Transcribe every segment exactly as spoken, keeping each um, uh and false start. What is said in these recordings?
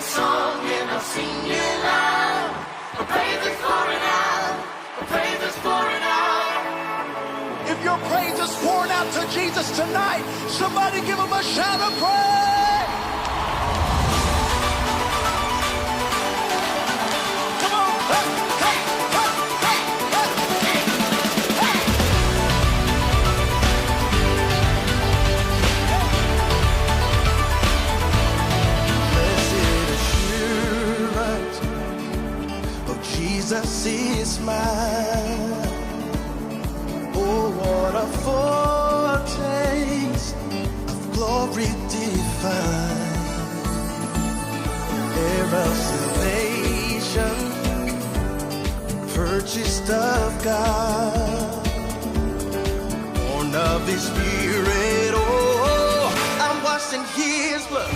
Song and I'll sing it loud. My praise is pouring out. My praise is pouring out. If your praise is pouring out to Jesus tonight, somebody give him a shout of praise. Come on. Hey, hey, hey, hey, hey, hey. Blessed assurance, oh, Jesus is mine. Oh, what a foretaste of glory divine. Heir of salvation, purchased of God, born of His Spirit. Oh, I'm washed in His blood.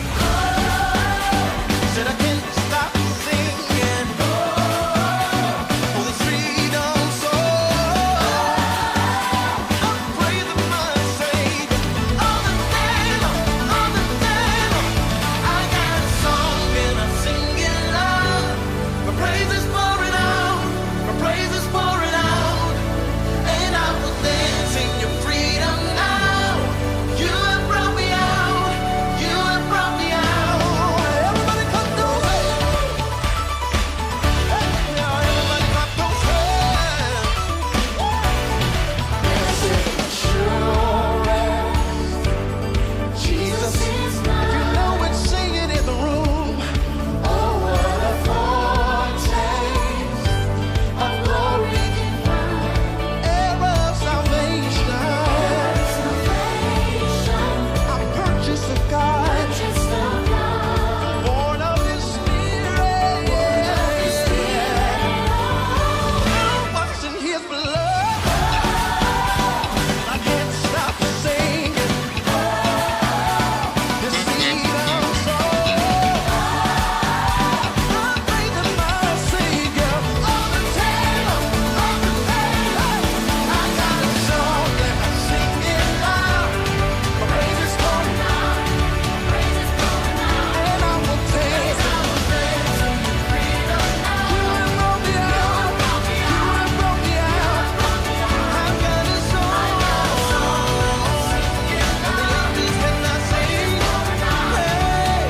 Said I can't stop singing. Oh, this freedom song. I'm praising my Savior all the day long, all the day long. I got a song and I sing it loud. My praise is pouring out, my praise is pouring out, and I will dance in your freedom now. You have brought me out, you have brought me out. Everybody clap those hands. Hey, now everybody clap those hands. Blessed assurance, Jesus is mine. You know it, sing it in the room. Oh, what a foretaste of glory divine. Heir of salvation. Heir of salvation. I'm purchased of God. Purchased of God. Born of His Spirit. Born of His Spirit. I'm washed in His blood. I can't stop singing. This freedom song. I'm praising my Savior all the day long, all the day long. I got a song and I sing it loud. My praise is pouring out. And I will dance. You have brought me out. You have brought me out. I've got a song. And the armies cannot sing. Hey.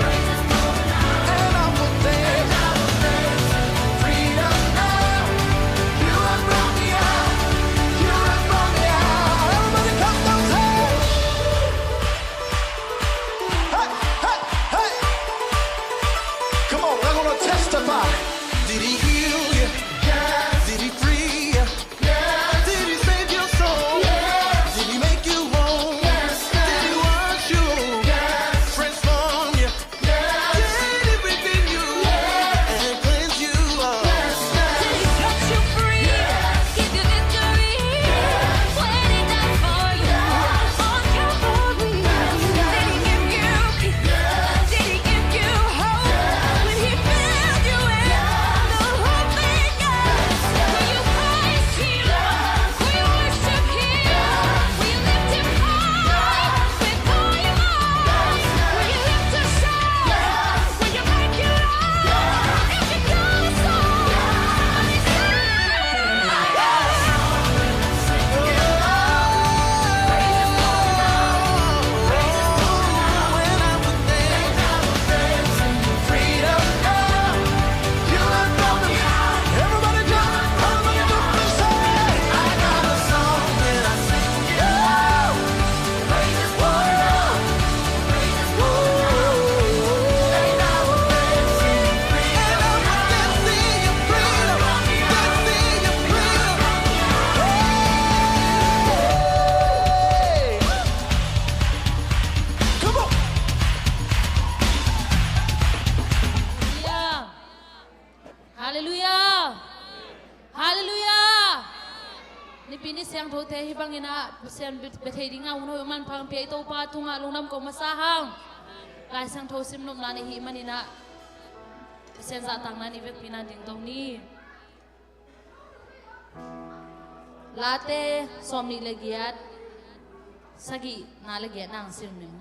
And I will dance. Freedom now. You have brought me out. You have brought me out. Everybody clap those hands. Hey, hey, hey. Come on, we're gonna testify. Did He heal you? Yes. Did He free you? Yes. Did He save your soul? Yes. Did He make you whole? Yes, God. Did He wash you? Yes. Transform you? Yes. Did He redeem you? Yes. And cleanse you up? Yes, God. Did He set you free? Yes. Give you victory? Yes. When He died for you on Calvary? Yes, God. Did He give you peace? Yes. Did He give you hope? Yes. When He filled you with the Holy Ghost? Yes. Will you praise Him? Yes. Will you worship Him? Yes. Will you lift Him high? Yes. With all your might. Yes. Will you lift Him high? Yes. Will you make it up? Yes. If you got a song, let me sing. Halleluiah! Halleluiah! Nipi ni siangthote hih bangin ah Pasian bia, bia thei dingah hun hoih manpha hong pia i Topa tungah lungdam ko masa hang. Lai Siangtho sim nopna nei hih manin ah Pasian zahtakna nei vekpi-in ah dingto ni. Late sawmnih le giat, sagihna le giatna hong sim ning.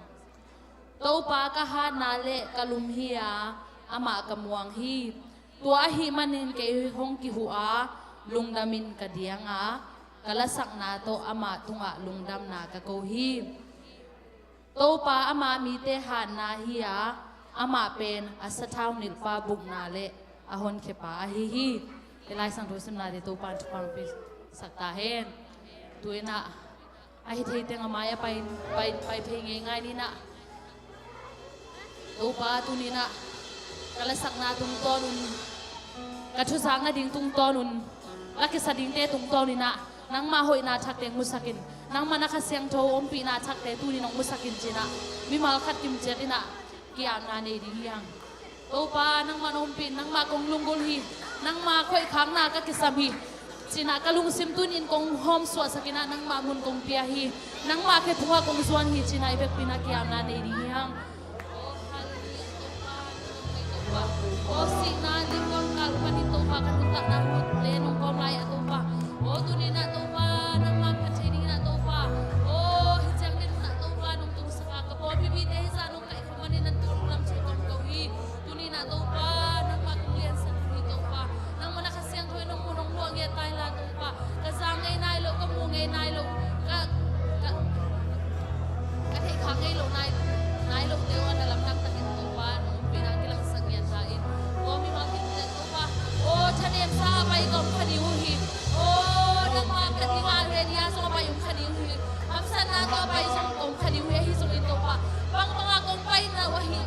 Topa ka hatna le ka lum hi a, amah ka muang hi. Tua ahih manin kei hong kihuh a, lungdamin ka diang a, ka lasakna tawh amah tungah lungdamna ka ko hi. Topa ama mite hatna hi a, amah pen a sathau nilhpa bukna le a honkhiapa ahi hi. Hih Lai Siangtho simnate Topa'n thupha hong piaksak ta hen. Tu-in ah, a hi thei teng a mai-ah pai, pai, pai phei ngeingai ni in ah. Topa, tuni in ah ka lasakna tungtawn un, ka thuzak nading tungtawn un, la kisa dingte tungtawn in ah, nangmah hoihna thakte musak in, nangmah na Kha Siangtho ompihna thakte tuni in hong musak in ci-in ah, mimal khat kimciat in ah ki-apna nei ding hi hang. Topa, nangmah na ompih in, nangmah kong lunggulh hi, nangmah khoihkhakna ka kisam hi ci-in ah ka lungsim tuni in kong hawmsuahsak in ah, nangmah mun kong pia hi, nangmah khe phungah kong zuan hi ci-in ah i vekpi in ah ki-apna nei ding hi hang. Aw, sikna ding kong kal panin Topa, ka nuntakna hun le nong kawm lai-ah Topa, aw, tuni in ah Topa, nangmah phat thei dingin ah Topa, aw, hih ciang ding in ah Topa, nong tungsak a, ka pawlpi mite hih zah nong kaih khawm manin an tul lam ciang kong ko hi. Tuni in ah Topa, nangmah kong liansak hi Topa, nangmah na Kha Siangtho in nong mu nong luah ngiat ta in la Topa, ka za ngei nai lo, ka mu ngei nai lo, ka, ka, ka theih kha ngei lo nai, nai lo te uh a na lamdang takin Topa, nong ompihna kilangsak ngiat ta in. Aw, mimal kimciat Topa, aw, thanemsa a pai ka om kha ding uh hi. Aw, nangmah ka ding a le ni a zong a pai om kha ding uh hi. Hamsatna tawh a pai zong om kha ding uh hi. Ahi zongin Topa, bangbang a kong pai na uh ahi,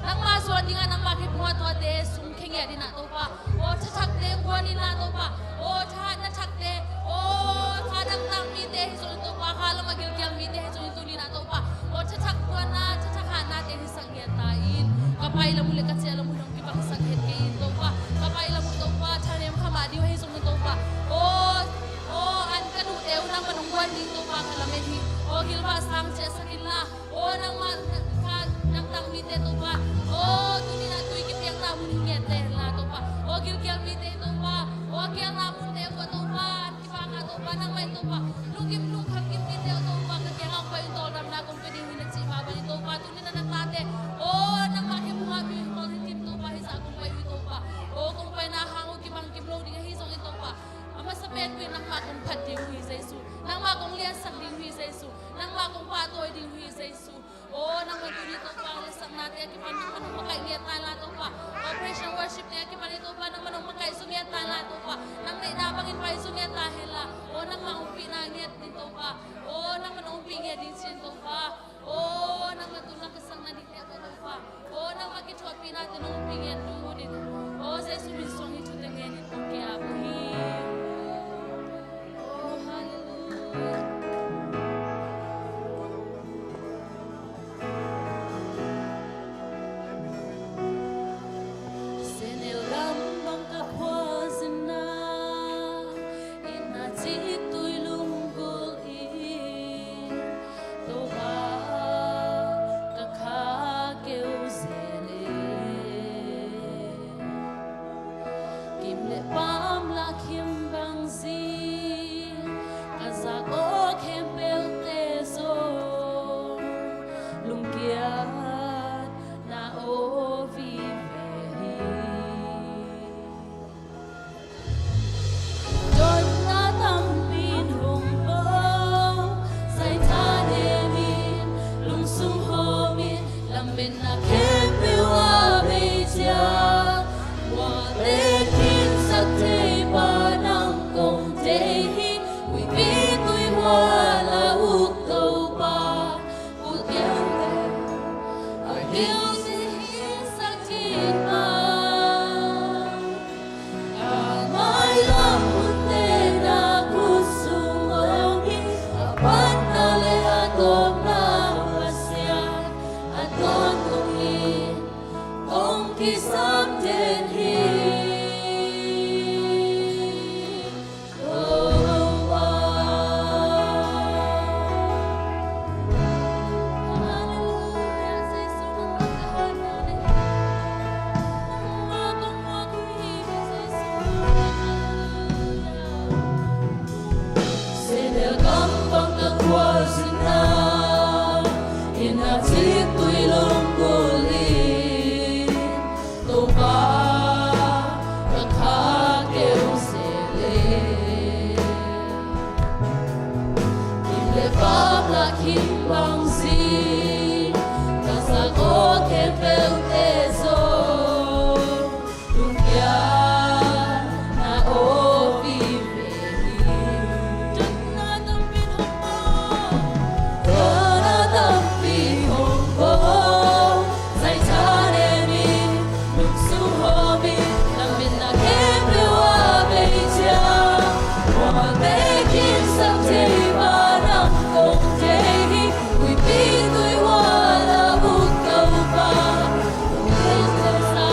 nangmah zuan ding a nangmah khe phungah tuate sung khe ngiat in ah Topa, aw, tha thakte guan in la Topa, aw, thahatna thakte, aw, tha dangtak mite hi zongin Topa, kha lam a gilkial mite hi zongin tuni in ah Topa, aw, tha thak guanna, tha thak hatnate hisak ngiat ta in. Ka pai lam uh le ka ciah lam uh nong kibangsak het kei in Topa, ka pai lam uh Topa, thanem kha mah ding uh ahi zongin Topa, aw, aw, an ka duhte uh nangmah nong guan ding Topa, ka lamen hi. Aw, gilvah sang ciahsak in la, aw, nangmah kha dangtak mite Topa, aw, tuni in ah tui kipiakna mun hi ngiat ta hen la Topa, aw, gilkial mite Topa, aw, a kialna munte uh ah Topa, an kibang a Topa, nangmah in Topa, lungkim lungkham kim mite uh Topa, ka kiangah hong pai un, tawldamna kong pia ding uh hi na cih mah bangin Topa, tuni in ah na tate, aw, nangmah khe phungah mi hong kim Topa, hih zah kong pai uh hi Topa, aw, kong paina hang uh kibang kim lo ding ahi zongin Topa, a masa pen uh in nangmah kong phat ding uh hi Jesu, nangmah kong liansak ding uh hi Jesu, nangmah kong pahtawi ding uh hi Jesu. Aw, nangmah tuni Topa, lasaknate a kipan nangmah nong makaih ngiat ta in la Topa, aw, praise and worship te a kipan hi Topa, nangmah nong makaih zaw ngiat ta in la Topa, nang neihna bangin pai zaw ngiat ta hen la, aw, nangmah ompihna ngiat ding Topa, aw, nangmah nong ompih ngiat ding ci-in Topa, aw, nangmah tun lam ka sakna dingte uh Topa, aw, nangmah kithuahpihna te nong ompih ngiat ding uh hi. Aw, Jesu min suang hih thute ngen in kong ki-ap uh hi. Aw, hallelujah. Sehnel gam bang ka khualzinna in a ciktui lunggulh in, Topa ka kha keu zel e. Kim le pam la khim bang zing, ka zak aw khempeuhte zong lungkiatna aw vive hi. Dotna tampi in hong pau, zaithanem in, lungsung hawm in, lametna khempeuh a bei ciang, mualte khinsak thei pa nang kong thei hi. Huihpi tuihual a uk Topa, kul keuhte a keu sak thei pa. Ka mailam hunte na khut sung om hi, a panna le a tawpna Pasian a tawntung in kong kisam den hi. Sehnel gam bang ka khualzinna in a ciktui lunggulh in, khempeuhte zong lungkia na aw vive hi. Dawna tampi hong pawng, zaithanem in lungsung hawm in, lametna khempeuh a bei ciang, mual bekin sak thei pa nang kong deih hi. Huihpi tuihual a uk Topa, kong keu sa,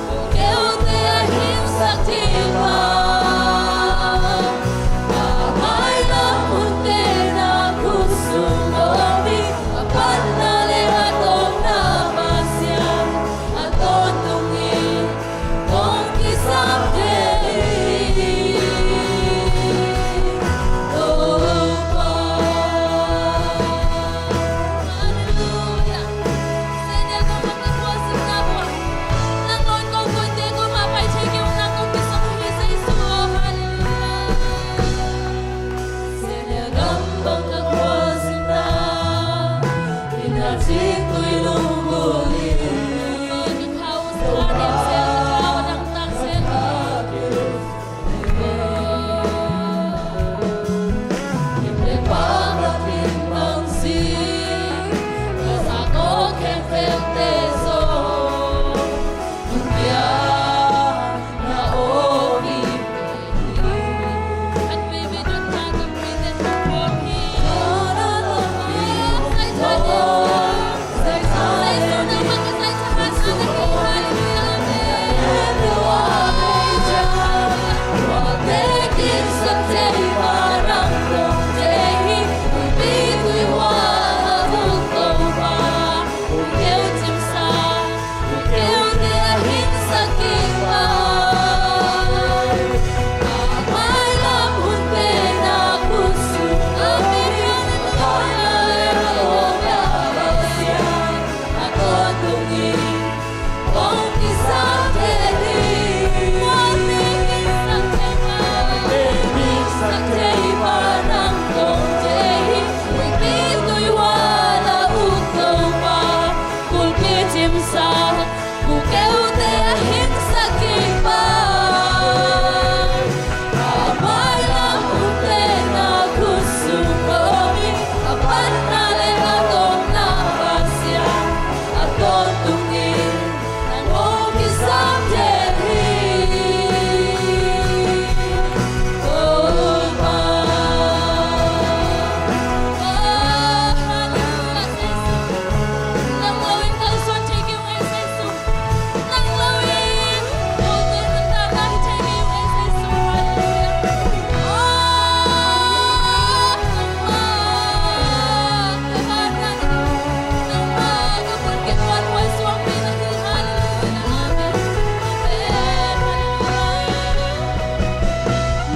kong keute a hingsak ding pa. A mailam hunte na khut sung om hi. A panna le a tawpna Pasian, a tawntung in kong kisap thei hi, Topa. Halleluia. Senior gam bang ka khualzinna uh ah, nang nawn ko koite ko mah pai thei kei uh, nang kong kisap uh hi Jesu aw. Halleluia. Senior gam bang ka khualzinna, inn a cik tui lunggulh hi.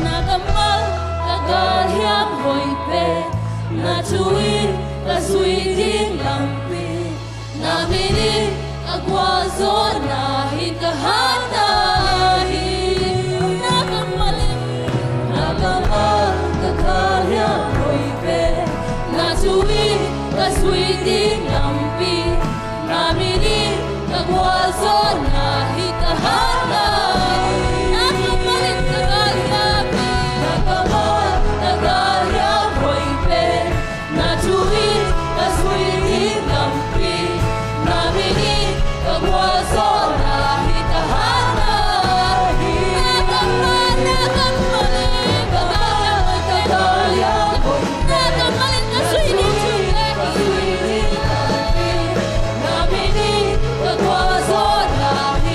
Na kammal ka galhiam hoih pen, na thu in ka zuih ding lampi, na min in ka gualzawhna hi ka hatna hi. Na kammal in, na kammal ka galhiam hoih pen, na thu in ka zuih ding lampi, na min in ka gualzawhna hi ka hatna hi. Na kammal in ka galhiam hi. Na kammal ka galhiam hoih pen, na thu in ka zuih ding lampi, na min in ka gualzawhna hi ka hatna hi. Na kammal, na kammal in ka galhiam hoih pen, na kammal in ka zuih ding lampi, na min in ka gualzawhna hi.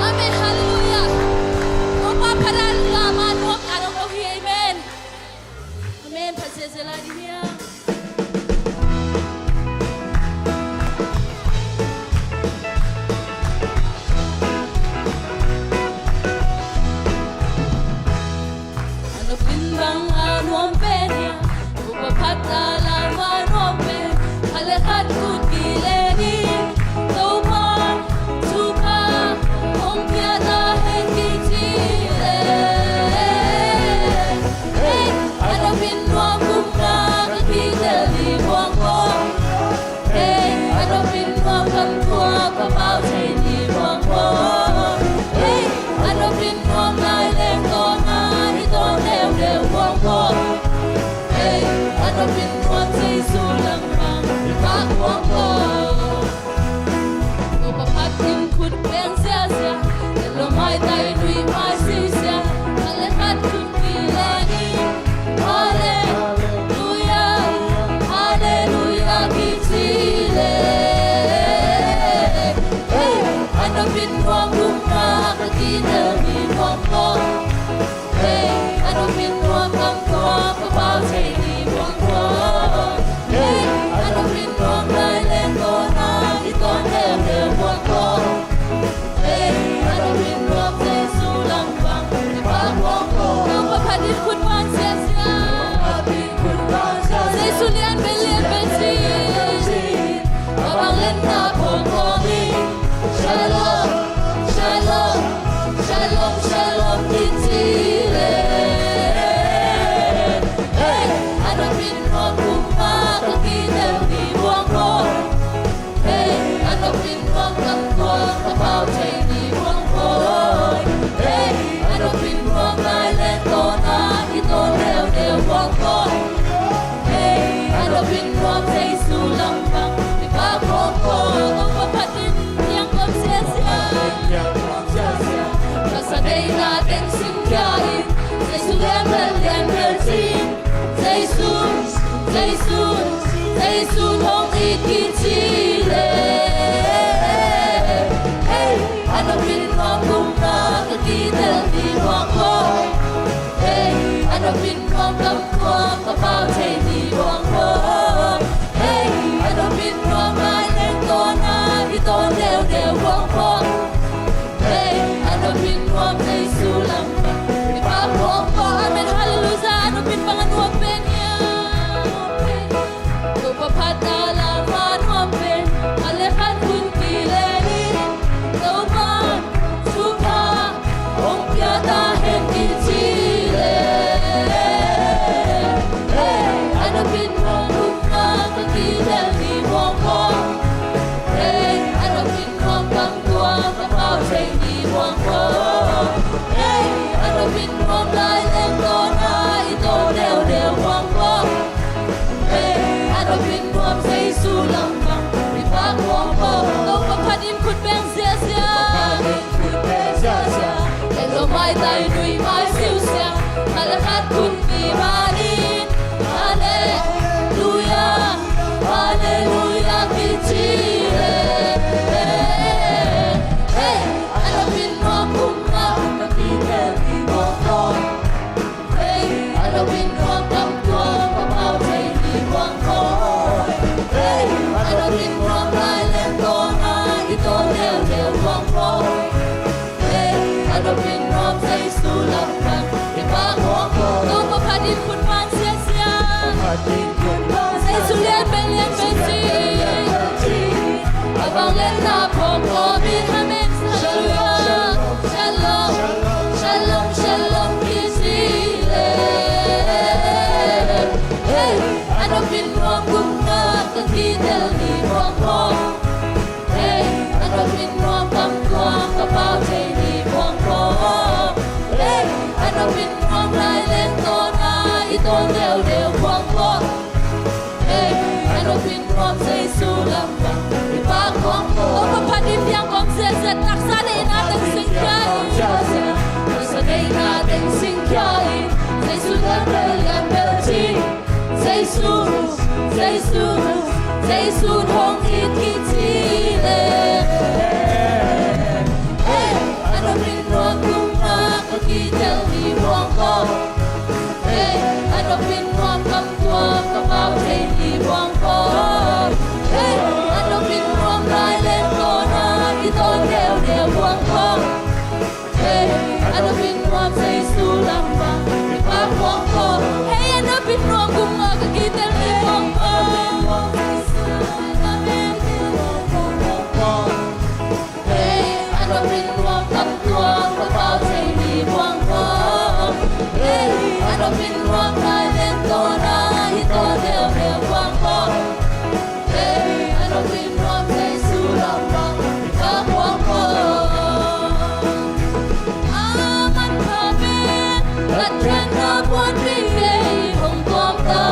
Amen. Halleluiah. Topa phat a la ma nuam a dong lo hi. Amen. Amen. Phat ziahziah lai ding hi a. A nopin bang a nuam pen hiam? Topa phat a la ma nuam pen. Khat le khat khut kileh ni. Topa thupha hong pia ta hen kici leh. Hey, a nopin nuam kumna ka kitel ni buang buang. Hey, a nopin nuam kam tua ka pau thei ni buang buang. Hey, a nopin nuam lai leng tawna hi tawn deuhdeuh buang buang. Hey, a nopin nuam Jesu langpang hi pah buang buang. Topa phat in khut beng ziahziah, tel lo maitai nui mai sisia, khat le khat khut kileh ni. Halleluiah, halleluiah kici leh. Hey, a nopin nuam kumna ka kitel ni buang buang. Hey, a nopin nuam kam tua ka pau thei ni buang buang. Hey, a nopin nuam lai leng tawna hi tawn deuhdeuh buang buang. Hey, a nopin nuam Jesu langpang hi pah buang buang. Topa phat in khut beng ziahziah. Jesu lian bel lian bel ci. Mabang lenna pawlpawlin Shalom, shalom, shalom, shalom kici leh. Hey, a nopin nuam kumna ka kitel ni buang buang. Hey, a nopin nuam kam tua ka pau thei ni buang buang. Hey, a nopin nuam lai leng tawna hi tawn deuhdeuh buang buang. Hey, a nopin nuam Jesu langpang hi pah buang buang. Topa phat in thiang gawm ziahziah. Ka sa deihna teng simkhia in, Jesu lian bel lian bel ci-in, Jesu, Jesu, Jesu hong it kici leh. Hey, a nopin nuam kumna ka kitel ni buang buang. Hey, a nopin nuam kam tua ka pau thei ni buang buang. Hey, a nopin nuam lai leng tawna hi tawn deuhdeuh buang buang. Hey, a nopin nuam Jesu langpang hi pah buang buang. Amen. Halleluiah. A nopin bang a nuam pen hiam? Topa phat a la ma nuam pen. Khat le Singkhia in Jesu lian bel, lian bel ci. Jesu, Jesu, Jesu hong it kici le. Hey, a nopin nuam kum a ka kitel ni buang ko. Hey, a nopin nuam kam tua ka pau thei ni buang ko. Hey, a nopin nuam lai leng ko na i ton deuh deuh buang ko. Hey, a nopin nuam Jesu lam bang i pau buang ko. Hey, a nopin nuam kum a ka kitel ni buang ko. Hey, a nopin nuam kam tua ka pau thei ni buang ko. Hey, a nopin nuam lai leng ko na i ton deuh deuh buang ko. Hey, a nopin nuam Jesu lam bang i pau buang ko. A man pha pen, Pathian na puanpi kei hong tuam ta.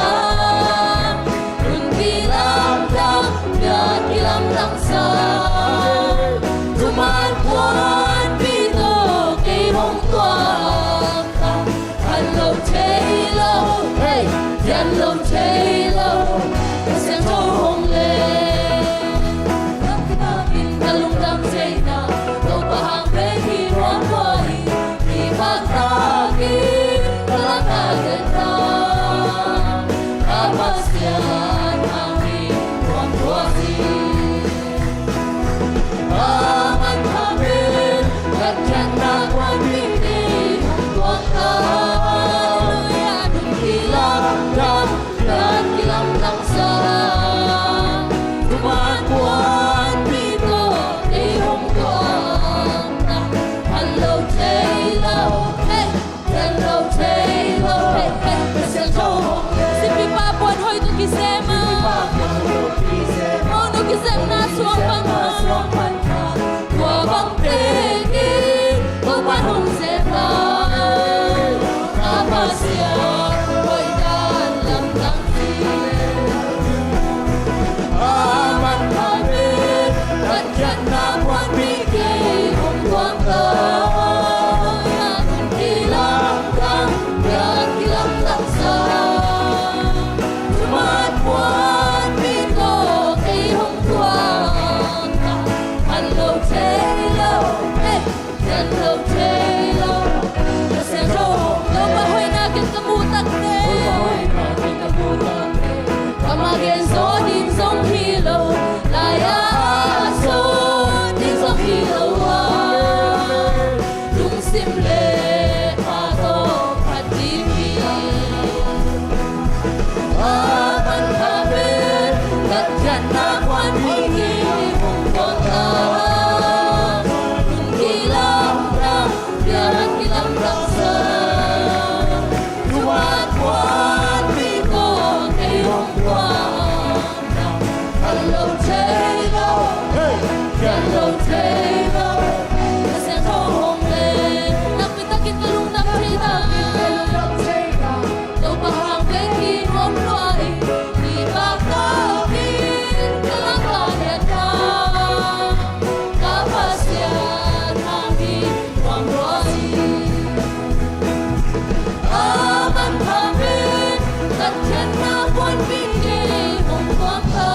Hun kilamdang, pian kilamdang sa. Thuman puanpi tawh kei hong tuam ta. Phan lo thei lo, hey, pian lo thei lo, ka siangtho hong leng. Ka lungdam thei na, Topa hang pen hi nuam lua hi. Hi bang takin ka lak a gen ta, ka Pasian hang hi nuam lua hi. A man pha pen, Pathian na puanpi kei hong tuam ta. Halleluia, nun kilamdang, pian kilamdang sa. Thuman puanpi tawh kei hong tuam ta. Phan lo thei lo, hey. Tel lo thei lo, hey, hey, ka siangtho hong leng. Sipi pa puan hoih tawh kisem a. Sipi pa puan hoih tawh kisem a. Monu kisemna suang pan pha. Tua bang tekin Topa hong sem lai. Ka Pasian hoih dan lamdang hi. A man pha pen, Pathian na puanpi kei hong tuam ta. Nun kilamdang, pian kilamdang sa. Thuman puanpi tawh kei hong tuam ta. Phan lo thei lo, hey. Tel lo thei lo, ka siangtho hong leng. Topa hoihna ken ka muh tak teh, Topa hoihna ken ka muh tak teh, kam a gen zaw ding zong hi lo, lai-a zaw ding zong hi lo a, lungsim le a tawh phat ding hi. A man pha pen, Pathian na puanpi kei hong tuam ta. Nun kilamdang, pian kilamdang sa. Thuman puanpi tawh kei hong tuam ta. Phan lo thei lo, hey, pian lo thei lo, ka siangtho hong leng. Nakpi takin ka lungdam thei ta. Topa hang pen hi nuam lua hi. Hi bang takin ka lak a gen ta, ka Pasian hang hi nuam lua hi. A man pha pen, Pathian na puanpi kei hong tuam ta.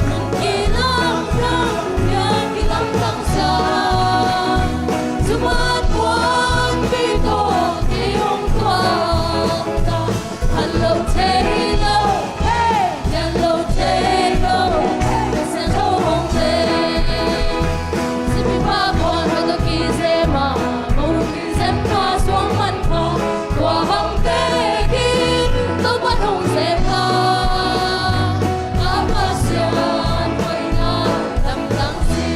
Nun kilamdang, pian kilamdang sa. Thuman puanpi tawh kei hong tuam ta. Phan lo thei lo, hey, pian lo thei lo, hey, ka siangtho hong leng. Sipi pa puan hoih tawh kisem a, monu kisemna suang pan pha. Tua bang tekin Topa hong sem lai. Ka Pasian hoihna lamdang hi.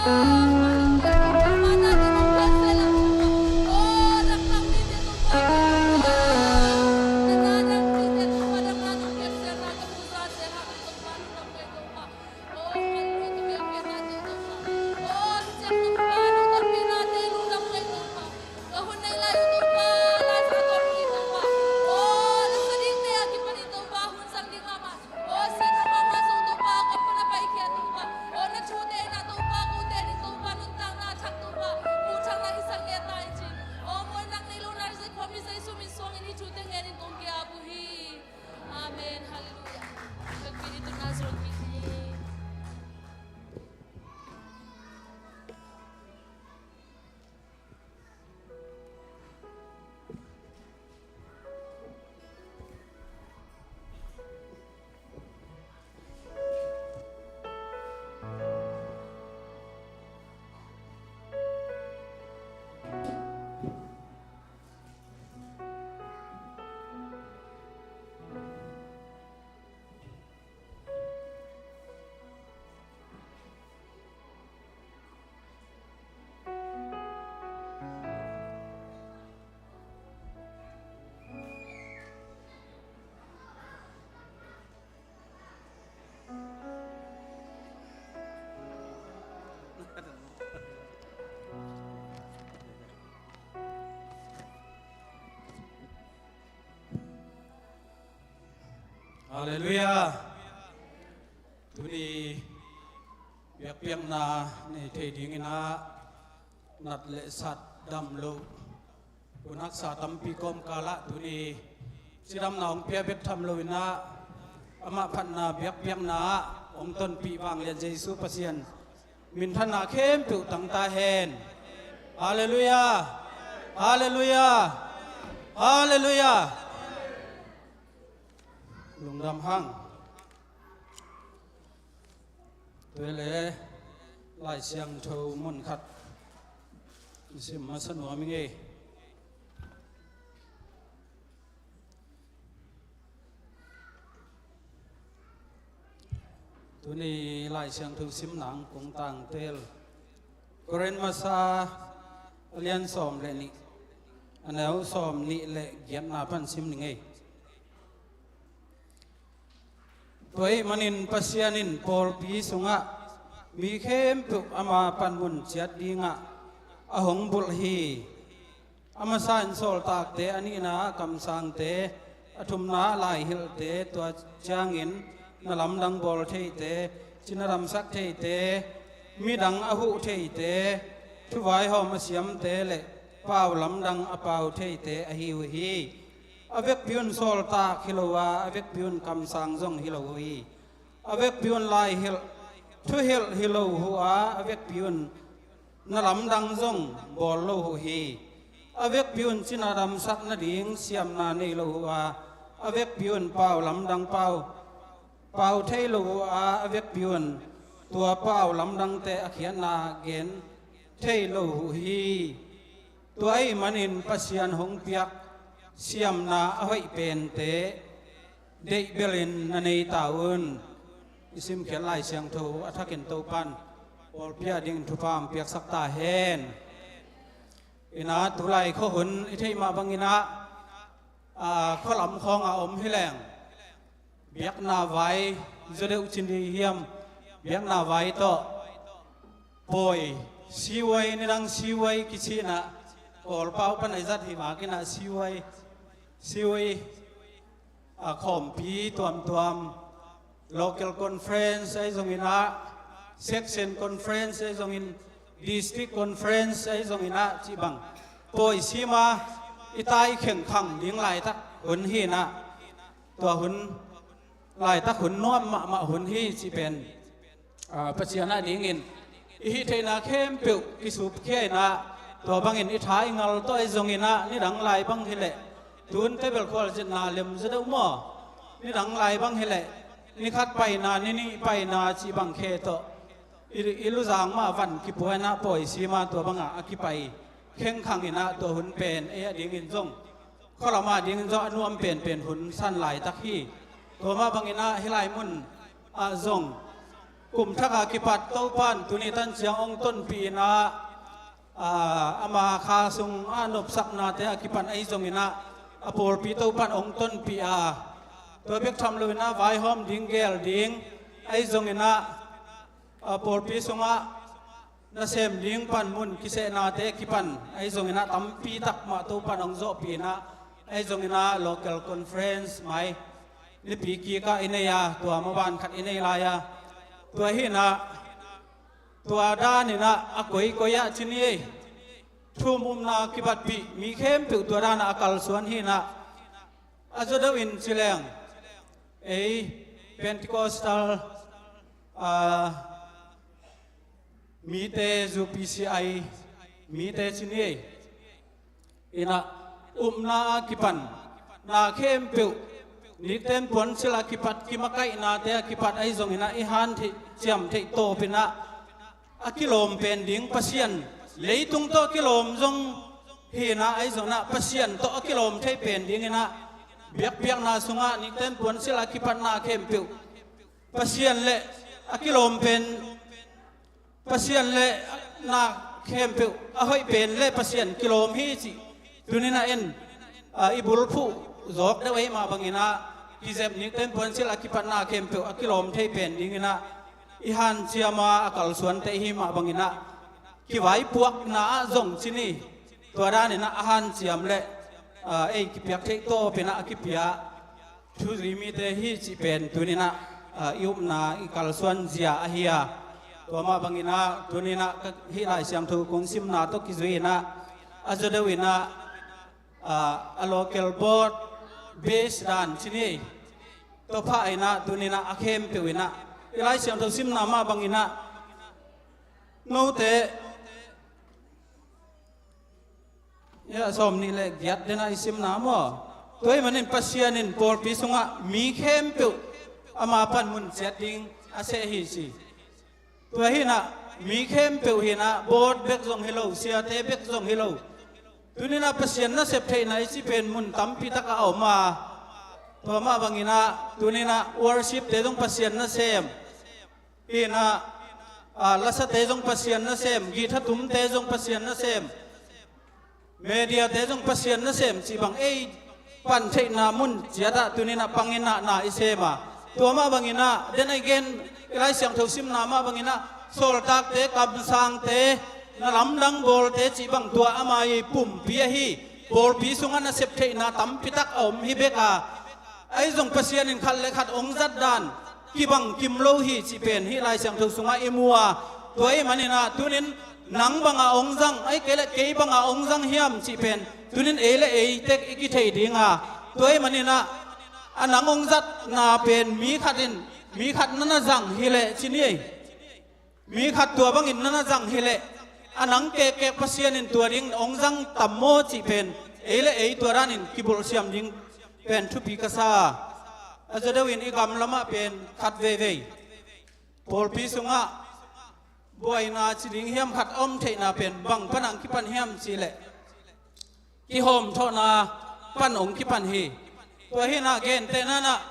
Amen. Hallelujah. Hallelujah. Tuni biakpiakna nei thei dingin ah nat le sat dam lo, unhaksa tampi kawmkal ah tuni cidamna hong pia bek tham loin ah amah phatna biakpiakna ah hong tonpih vanglian Jesu Pasian minthanna khempeuh tang ta hen. Hallelujah. Hallelujah. Hallelujah. Lungdam hang. Tua le Lai Siangtho mun khat sim masa nuam ing ei. Tuni Lai Siangtho simna kong tangtel Korin masa a lian sawm le nih, a neu sawm nih le giatna pan sim ning ei. Tua ahih manin Pasian in pawlpi sungah mi khempeuh ama panmun ciat dingah a hong bulh hi. A masa in sawltakte, a nihna ah kamsangte, a thumna ah laihilhte, tua ciangin na lamdang bawl theite, cina damsak theite, midang a huh theite, thuvaihawm a siamte le pau lamdang a pau theite ahi uh hi. A vekpi un sawltak hi lo a, a vekpi un kamsang zong hi lo uh hi. A vekpi un laihilh, thuhilh hi lo uh a, a vekpi un na lamdang zong bawl lo uh hi. A vekpi un cina damsak nading siamna nei lo uh a, a vekpi un pau lamdang pau, pau thei lo uh a, a vekpi un tua pau lamdangte a khiatna gen thei lo uh hi. Tua ahih manin Pasian hong piak siamna a hoih pente deih belin na nei ta un. I simkhiat Lai Siangtho a thakin Topan pawlpi a dingin thupha hong piaksak ta hen. Inah tulai khuahun i theih mah bangin ah, aa, khualam khawngah om hi leng biakna vai zaw deuh cin ding hiam? Biakna vai tawh pawi, siwai, nidang siwai kici inah Kawlpau pan a i zat hi makin ah siwai, siwai, a, khawmpi tuamtuam, local conference ahi zongin ah, section conference ahi zongin, district conference ahi zongin ah cih bang pawi sima i tai khengkhang ding laitak hun hi inah, tua hun laitak hun nuam mahmah hun hi cih pen, aa, Pasian a dingin i hih theihna khempeuh kisupkhia inah, tua bangin i tha i ngal tawh ahi zongin ah, nidang lai bang hi leh tun tebel khualzinna lem zaw deuh maw? Nidang lai bang hi leh ni khat paina, ni nih paina cih bang khe tawh i, i luzang mah van kipua inah pawi sima tua bangah a kipai khengkhang inah tua hun pen ei a dingin zong, khualam a dingin zong a nuam penpen hun san laitak hi. Tua mah bangin ah hih lai mun ah zong Kum thak a kipat Topan tuni tan ciang hong tonpih in ah, aa, ama kha sung a nopsaknate a kipan ahi zongin ah, a pawlpi Topan hong tonpih a, tua bek tham loin ah vaihawm ding gel ding ahi zongin ah, a pawlpi sungah nasem ding panmun kisehnate kipan ahi zongin ah tampi tak mah Topan hong zawhpih in ah, ahi zongin ah local conference mai nipi kik ah i nei a, tua maban khat i nei lai a, tua hi in ah, tua dan in ah a koikoi ah ci ni ei, thum umna kibatpih mi khempeuh tua dan ah a kalsuan hi in ah, a zaw deuh in ci leng ei Pentecostal, aa, mite, U P C I mite ci ni ei. In ah upna a kipan na khempeuh, nikten puansilh a kipat, kimakaihnate a kipat ahi zongin ah i han theih, ciam theih tawp in ah, a kilawm pen ding Pasian, leitung tawh a kilawm zong hi in ah, ahi zongin ah Pasian tawh a kilawm thei pen ding in ah, biakpiakna sungah nikten puansilh a kipatna khempeuh Pasian le a kilawm pen, Pasian le na khempeuh a hoih pen le Pasian kilawm hi cih tuni in ah en, aa, i bulphuh zawk deuh ahih mah bangin ah, kizep nikten puansilh a kipatna khempeuh a kilawm thei pen ding in ah, i hanciam a, a kalsuante i hih mah bangin ah, kivaipuakna ah zong ci ni, tua dan in ah a hanciam le, aa, ei kipiak theih tawp in ah a kipia thuzui mite hi cih pen tuni in ah, aa, i upna i kalsuan zia ahi a. Tua mah bangin ah tuni in ah ka hih Lai Siangtho kong simna tawh kizui in ah, a zaw deuh in ah, aa, a local board base dan ci ni ei, tua pha in ah tuni in ah a khempeuh in ah i Lai Siangtho simna mah bangin ah, note, ya, sawm nih le giat den ah i simna maw? Tua ahih manin Pasian in pawlpi sungah mi khempeuh ama panmun ciat ding a seh hi ci. Tua hi in ah mi khempeuh hi in ah, board bek zong hi lo, siate bek zong hi lo, tuni in ah Pasian nasep theihna i cih pen mun tampi tak ah a om a. Tua mah bangin ah tuni in ah worshipte zong Pasian nasem hi in ah, aa, lasate zong Pasian nasem, guitar tumte zong Pasian nasem, mediate zong Pasian nasem cih bang ei pan theihna mun ciat ah tuni in ah pang in ah na i sem a. Tua mah bangin ah, then again, i Lai Siangtho simna mah bangin ah, sawltakte, kamsangte, na lamdang bawlte cih bang tua ama i pumpi ahi, pawlpi sungah nasep theihna tampi tak a om hi bek a, ahi zong Pasian in khat le khat hong zat dan kibang kim lo hi cih pen hih Lai Siangtho sungah i mu a. Tua ahih manin ah tuni in nang bang a hong zang, ahih kei leh kei bang a hong zang hiam cih pen tuni in ei le ei tek i kithei ding a. Tua ahih manin ah, a nang hong zatna pen mi khat in, mi khat na na zang hi leh ci ni ei. Mi khat tua bangin na na zang hi leh, a nang kekkek Pasian in tua ding hong zang tam maw cih pen ei le ei tua danin kibulhsiam ding pen thupi ka sa. A zaw deuh in i gam lamah pen khat veivei pawlpi sungah buaina ci ding hiam khat a om theihna pen bang pan hong kipan hiam cih leh, kihawmthawhna pan hong kipan hi. Tua hi in ah gentehna in ah,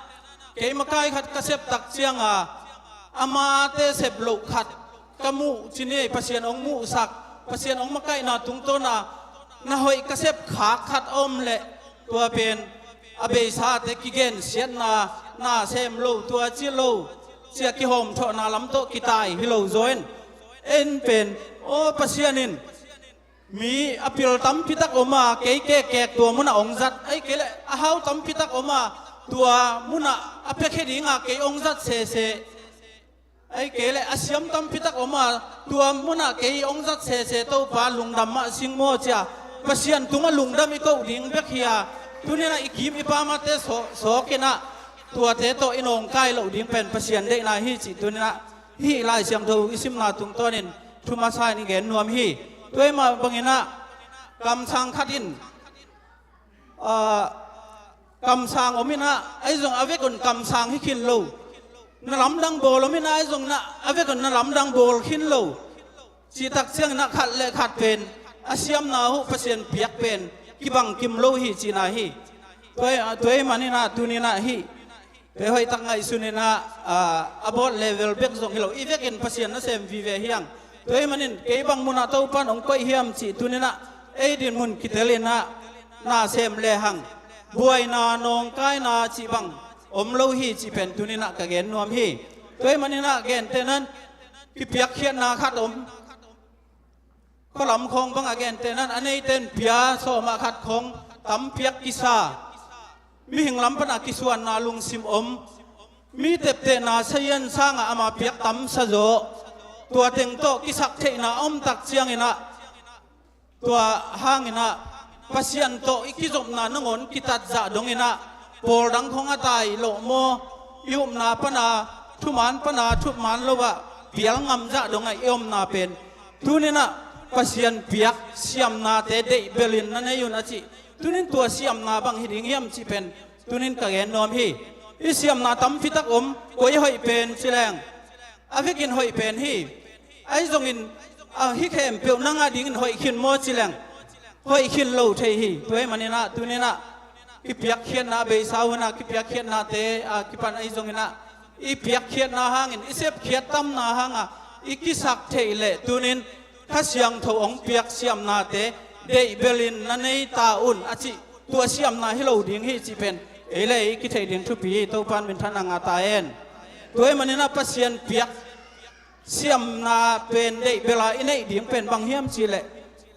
kei makai khat ka sep tak ciang a, amate sep loh khat ka muh ci ni ei, Pasian hong muhsak, Pasian hong makaihna tungtawn a na hoih ka sep khak khat a om leh, tua pen a beisate kigensiatna, na sem lo, tua ci lo, ci a kihawmthawhna lam tawh kitai hi lo zaw in, en pen, aw, Pasian in mi a pil tampi tak om a, kei kekkek tua munah hong zat, ahih kei leh a hau tampi tak om a, tua munah a piakhia ding a kei hong zat sese, ahih kei leh a siam tampi tak om a, tua munah kei hong zat sese, Topa lungdam mah sing maw ci a, Pasian tungah lungdam i koh ding bek hi a. Tuni in ah i kim i pamate sawk, sawk in ah, tuate tawh i nawngkai loh ding pen Pasian deihna hi cih tuni in ah hih Lai Siangtho i simna tungtawnin thu masa in i gen nuam hi. Tua ahih mah bangin ah kamsang khat in, aa, kamsang om in ah, ahi zong a vekun kamsang hi khin lo. Na lamdang bawl om in ah, ahi zong na, a vekun na lamdang bawl khin lo. Cih tak ciangin ah khat le khat pen a siamna uh Pasian piak pen kibang kim lo hi cihna hi. Tua ahih, tua ahih manin ah tuni in ah hih Kei hoihtak ngaihsun inah, ah, a bawt level bek zong hi lo, i vekin Pasian nasem vive hi hang. Tua ahih manin kei bang munah Topan hong koih hiam cih tuni inah ei dinmun kitel inah na sem lehang buaina nawngkaina cih bang om lo hi cih pen tuni inah ka gen nuam hi. Tua ahih manin ah gentehna in kipiakkhiatna khat om. Khualam khawng bang a gentehna in a neite in pia sawm ah khat khawng tam piak kisa. Mihing lam pana kisuanna lungsim om. Mi teptehna sazian sangah ama piak tamsa zaw. Tua teng tawh kisaktheihna a om tak ciang inah, tua hang inah Pasian tawh i kizopna nangawn kitat zah dong inah, pawl dang khawng a tai lawh maw, i upna pana, thuman pana, thupman lo ah pial ngam zah dong ah i omna pen tuni inah Pasian piak siamnate deih belin na nei un a cih. Tuni in tua siamna bang hi ding hiam cih pen tuni in ka gen nuam hi. I siamna tampi tak om, koi hoih pen ci leng a vekin hoih pen hi. Ahi zongin, ah, hih khempeuh nang a dingin hoih khin maw ci leng hoih khin lo thei hi. Tua ahih manin ah tuni inah kipiakkhiatna a beisa hun ah kipiakkhiatnate a kipan ahi zongin ah i piakkhiatna hangin, i sepkhiat tamna hangah i kisak theih leh tuni in Kha Siangtho hong piak siamnate deih belin na nei ta un a cih, tua siamna hi lo ding hi cih pen ei le ei i kitheih ding thupi hi. Topan minthanna ngah ta hen. Tua ahih manin ah Pasian piak siamna pen deih bela i neih ding pen bang hiam cih leh,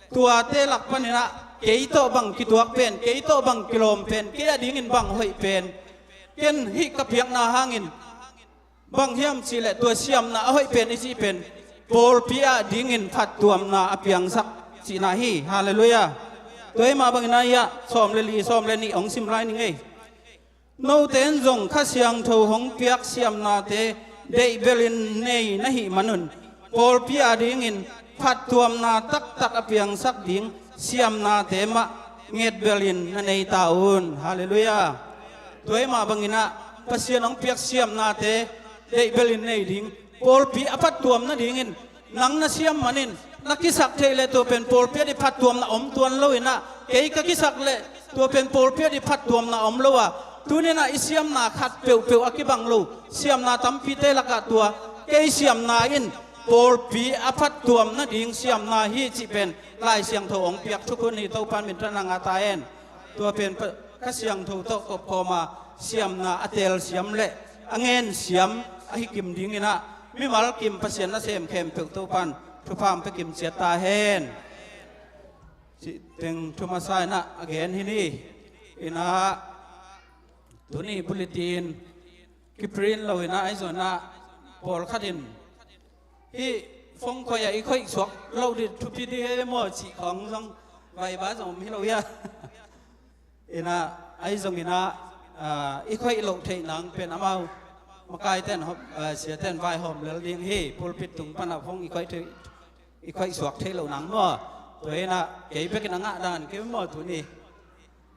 tuate lak panin ah kei tawh bang kituak pen, kei tawh bang kilawm pen, kei a dingin bang hoih pen, ken hih ka piakna hangin bang hiam cih leh tua siamna a hoih pen i cih pen pawlpi a dingin phattuamna a piangsak cihna hi. Halleluiah. Tua ahih mah bangin ah sawm le li, sawm le nih hong sim lai ning ei. Note in zong Kha Siangtho hong piak siamnate deih belin nei na hih manun pawlpi a dingin phattuamna taktak a piangsak ding siamnate mah nget belin na nei ta un. Halleluiah. Tua ahih mah bangin ah Pasian hong piak siamnate deih belin nei ding, pawlpi a phattuam nadingin nang na siam manin na kisak theih leh tua pen pawlpi a ding phattuamna om tuan lo inah, kei ka kisak leh tua pen pawlpi a ding phattuamna om lo a, tuni inah i siamna khat peuhpeuh a kibang lo siamna tampite lakah tua kei siamna in pawlpi a phattuam nading siamna hi cih pen Lai Siangtho hong piak thukhun hi. Topan minthanna ngah ta hen. Tua pen Pa-, Kha Siangtho tawh kopkhawm a siamna a telsiam le a ngensiam ahi kim ding inah mimal kim Pasian nasem khempeuh Topan thupha hong pia kim ciat ta hen. Cih teng thu masa inah a gen hi ni. Inah tuni bulletin kiprint lo inah ahi zong inah pawlkhat in hih phone khawi ah i khawi suak lo ding thupi ding hi maw cih khawng zong vaiba zong om hi lo hia. Inah ahi zong inah, ah, i khawi loh theih nang pen amau makaite in hawm, ah, siate in vaihawm lel ding hi. Pulpit tung panah phone i khawi theih, i khawi suak theih loh nang maw. Tua inah kei bekin a ngah dan kei maw tuni.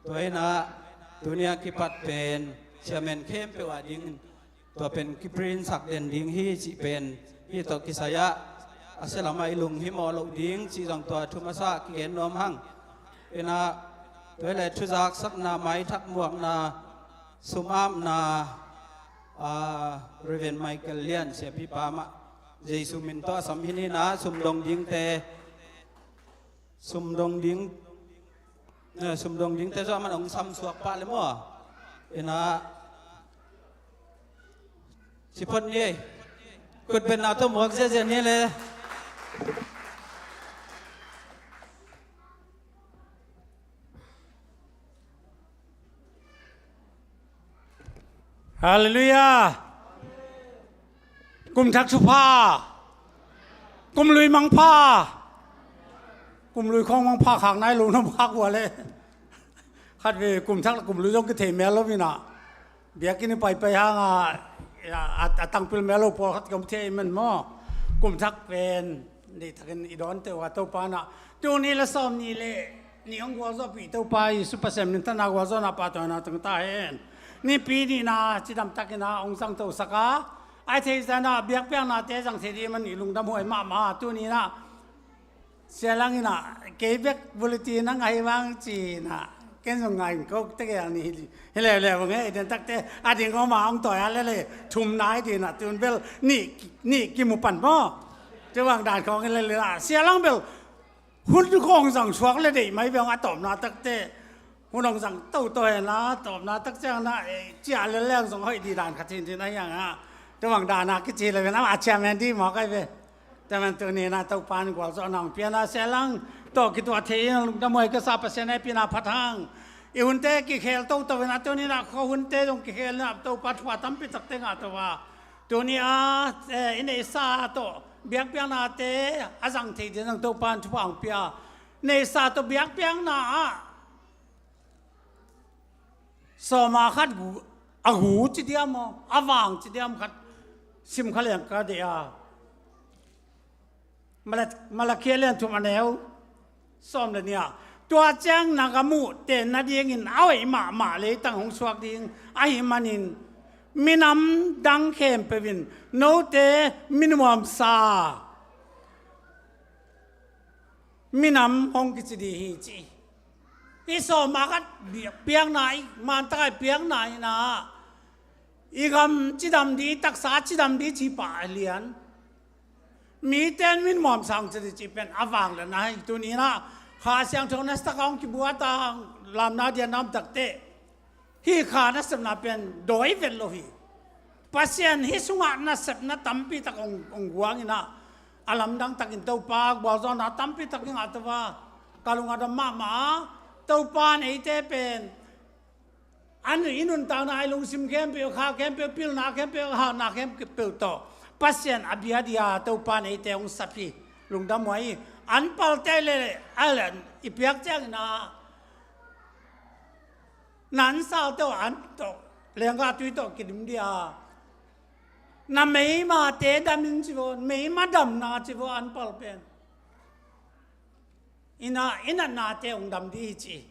Tua inah tuni a kipat pen chairman khempeuh a dingin tua pen kiprint sak den ding hi cih pen hih tawh kisai-ah a sia lamah i lunghimawh loh ding cih zong tua thu masa kigen nuam hang. Inah tua le thuzaksakna, maithak muakna, sum apna, ah, Reverend Michael Lian siapipa mah Jesu min tawh a sam hi ni. Inah sumdong dingte, sumdong ding, eh, sumdong dingte zong aman hong samsuak pah le maw. Inah siphot ni ei. Kutbetna tawh muak ziahziah ni le. Halleluiah. Kum thak thupha. Kum lui mangpha. Kum lui khawng mangpha khak nai lo na mangpha kua le. Khat ve kum thak le kum lui zong kithei mel lo inah. Biakinn i paipai hang a, a, a tangpil mel lo pawlkhat ka om thei man maw. Kum thak pen deih thakin i dawnte uh a Topa inah tuni le sawm ni le nih hong gualzawhpih Topa Jesu Pasian minthanna gualzawhna pahtawina tang ta hen. Nipi nihna cidam takin ah hong zangtosak a, a theihzah inah biakpiaknate zang thei ding man i lungdam huai mahmah. Tuni inah sia lang inah kei bek bulletin a ngah hi vang ci inah Ken zong ngai ko te ke ni hi leuleu nge, i den takte a ding om a hong tawi a lele thum nai ding a, tun bel nih, nih kimu pan maw. Tua bang dan khawng hi lele a, sia lang bel hun khawng zang suak le deih mai beng a tawpna takte. Hun hong zang toto hen a tawpna tak ciang na, eh, ciah lele zong hoih ding dan khat hi ding a hi hang a. Tua bang dan a kici le beng a, a ciah men ding maw kai ve. Tua man tuni-in ah Topa'n gualzawhna hong pia-in ah, sia lang tawh kituak thei-in lungdam huai ka sa, Pasian hehpihna phat hang. I hunte kikhel toto in ah, tuni-in ah khua hunte zong kikhel-in ah Topa thupha tampi takte ngah to a. Tuni-a, eh, i neihsa tawh biakpiaknate a zang thei dingin zong Topa'n thupha hong pia. Neihsa tawh biakpiakna ah sawma khat gu, a gu ci diam maw, a vang ci diam khat sim kha leng ka deih a. Mala-, Malakhia lian thum a neu sawm le nih ah, tua ciang na gam uh tenna dingin a hoih mahmah leitang hong suak ding ahih manin minam dang khempeuh in note mi nuamsa, minam hong kici ding hi ci. I sawma khat biakpiakna, i mantak a i piakna in ah, i gam cidam ding, i taksa cidam ding ci pah a lian. Mite in mi nuamsa hong ci ding cih pen a vangliatna hi. Tuni-in ah Kha Siangtho nasatak a hong kibuak a, lamna diakna om takte, hih Kha nasepna pen dawi vet lo hi. Pasian hih sungah nasepna tampi tak hong, hong guang in ah, a lamdang takin Topa gualzawhna tampi tak i ngah to a, ka lung a dam mahmah a. Topa'n eite pen a nun, i nuntakna, i lungsim khempeuh, kha khempeuh, pilna khempeuh, hatna khempeuh tawh Pasian a bia ding a Topa'n eite hong sap hi. Lungdam huai hi. An palte le, a le, i piak ciangin ah, na an sal tawh, an tawh, lenggah tui tawh kidim ding a, na meimate dam in ci vo, meima damna ci vo an pal pen. I na, i natnate hong dam ding hi ci.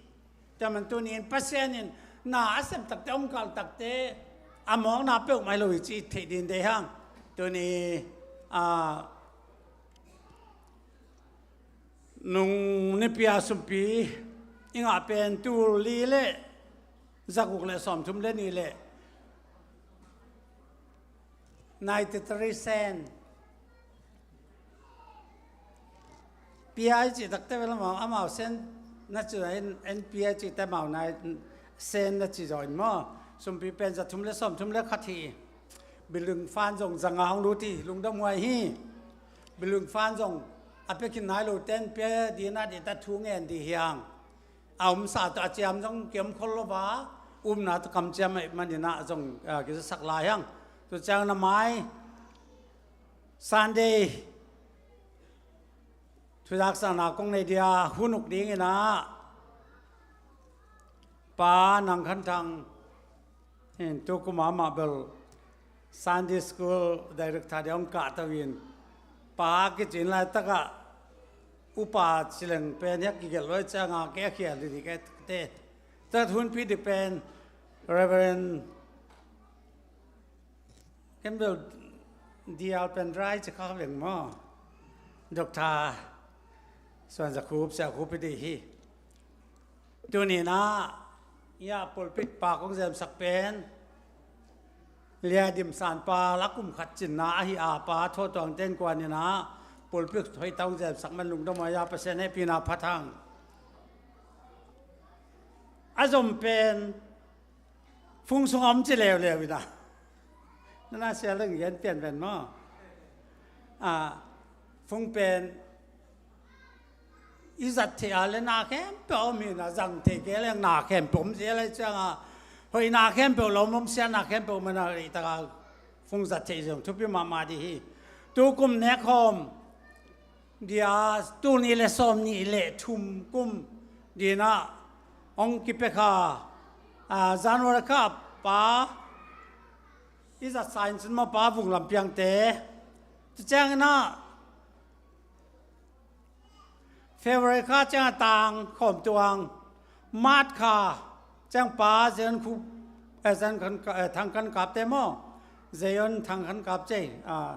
Tua man tuni-in Pasian in na a sep takte, hong kalh takte, a mawkna peuhmah hi lo hi cih theih ding deih hang. Tuni, a, nung nipi a sumpi i ngah pen tul li le zaguk le sawmthum le nih le ninety-three sen. Pi a i cih takte bel amau, amau sen na ci zaw in, en pi a i cihte amau nai sen na ci zaw in maw. Sumpi pen zathum le sawmthum le khat hi. Building fund zong zanga hong lut hi, lungdam huai hi. Building fund zong a pia khin nai lote in pia ding a, ding ta thu ngen ding hi hang. A omsa tawh a ciam zong kiom khol lo a, upna tawh kamciam ahih manin ah zong, ah, kizasak lai hang. Tua ciang na mai Sunday thuzaksakna kong nei ding a, hun uk dingin ah Pa Nang Khan Thang in tukum a mah bel Sunday School Director ding hong kahto in, Pa kici in laitakah upa ci leng pen hiah kigelh lo ahih ciangin kei a khial ding kei te. Tua hunpi ding pen Reverend Campbell Dial pen rai ci kha veng maw. Doctor Suan Za Khup, Sia Khup i ding hi. Tuni-in ah, ia pulpit pa kong zemsak pen Lia Dim San pa la kum khat cinna ahi a, Pa Tho Tuang Ten Kuan in ah pulpit hoih tak hong zemsak man lungdam huai a, Pasian hehpihna phat hang. A zom pen fung sung a om ci leuleu in ah. Na na sia leng gen pian ven maw. A, fung pen i zat theih a le na khempeuh om hi in ah, zang thei kei leng na khempeuh om zel ahih ciangin, hoihna khempeuh lo om, siatna khempeuh om in ah, leitak a fung zat theih zong thupi mahmah ding hi. Tukum nek khawm ding a, tul nih le sawmnih le thum kum ding in ah hong kipia kha, a, January kha Pa i zat sa in cin maw, Pa Vung Lam Piangte. Tua ciangin ah February kha ciang a Tang Khawm Tuang, March kha ciang Pa Zion Khup, eh, Zion Khan, eh, Thang Khan Kap te maw, Zion Thang Khan Kap cei, ah,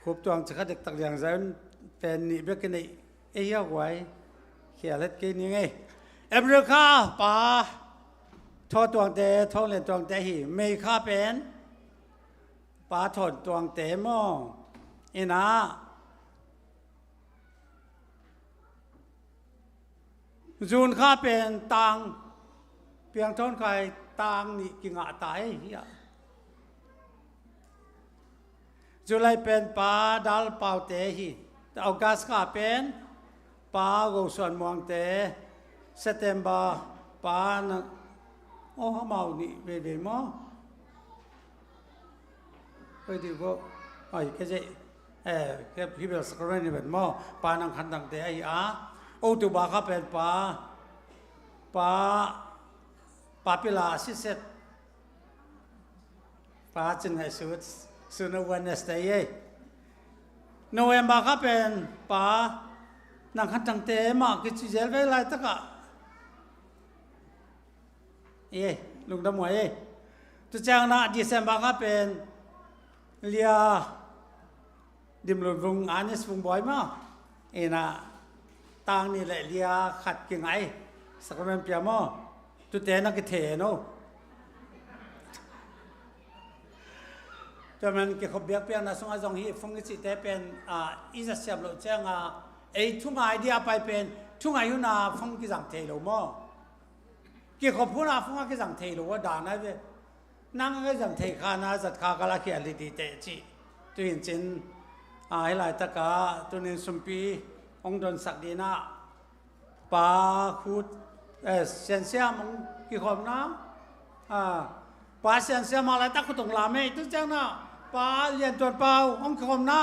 Khup Tuang ci kha dektak liang, Zion pen nih bek i neih ei hiau guai, khial het kei ni ngei. April kha pa Thawn Tuangte, Thawng Lian Tuangte hi. May kha pen pa Thawn Tuangte maw? Ina, June kha pen Tang Piang Thawn Khai, Tang nih kingah ta ei hi a. July pen pa Dal Paute hi. August kha pen pa Go Suan Muangte. September pa na, oh, amau nih veivei maw? Hoi dih vo. Hoi, ka zei, eh, ka hi bel Sacrament ni ven maw? Pa Nang Khan Tangte ahi a. October kha pen pa, pa, pa Pila Siset. Pa Cin Ngaih Sut, Sut na Wednesday ei. November kha pen pa Nang Khan Tangte mah kici zel vei laitakah. Ei, lungdam huai ei. Tu ciang na December kha pen Lia Dim Lun Vung, Anis Vung Bawi maw? Ina, Tang nih le Lia khat kingai, Sacrament pia maw? Tute na kithei no. Tua man kikhop biakpiakna sungah zong hih phone kicihte pen, ah, i zat siam loh ciangah ei thungai dia pai pen, thungai huna phone kizang thei lo maw? Kikhop huna phone a kizang thei lo a dan ai ve. Nang a zang thei kha na zat kha ka la khial hi dih teh cih. Tu in cin, a, hih laitakah tunin sumpi hong donsak dih na, pa Khut, eh, Sian Siam hong kikhopna, a, pa Sian Siam a laitak khut hong lam ei, tu ciang na pa Lian Tuan Pau hong kikhopna.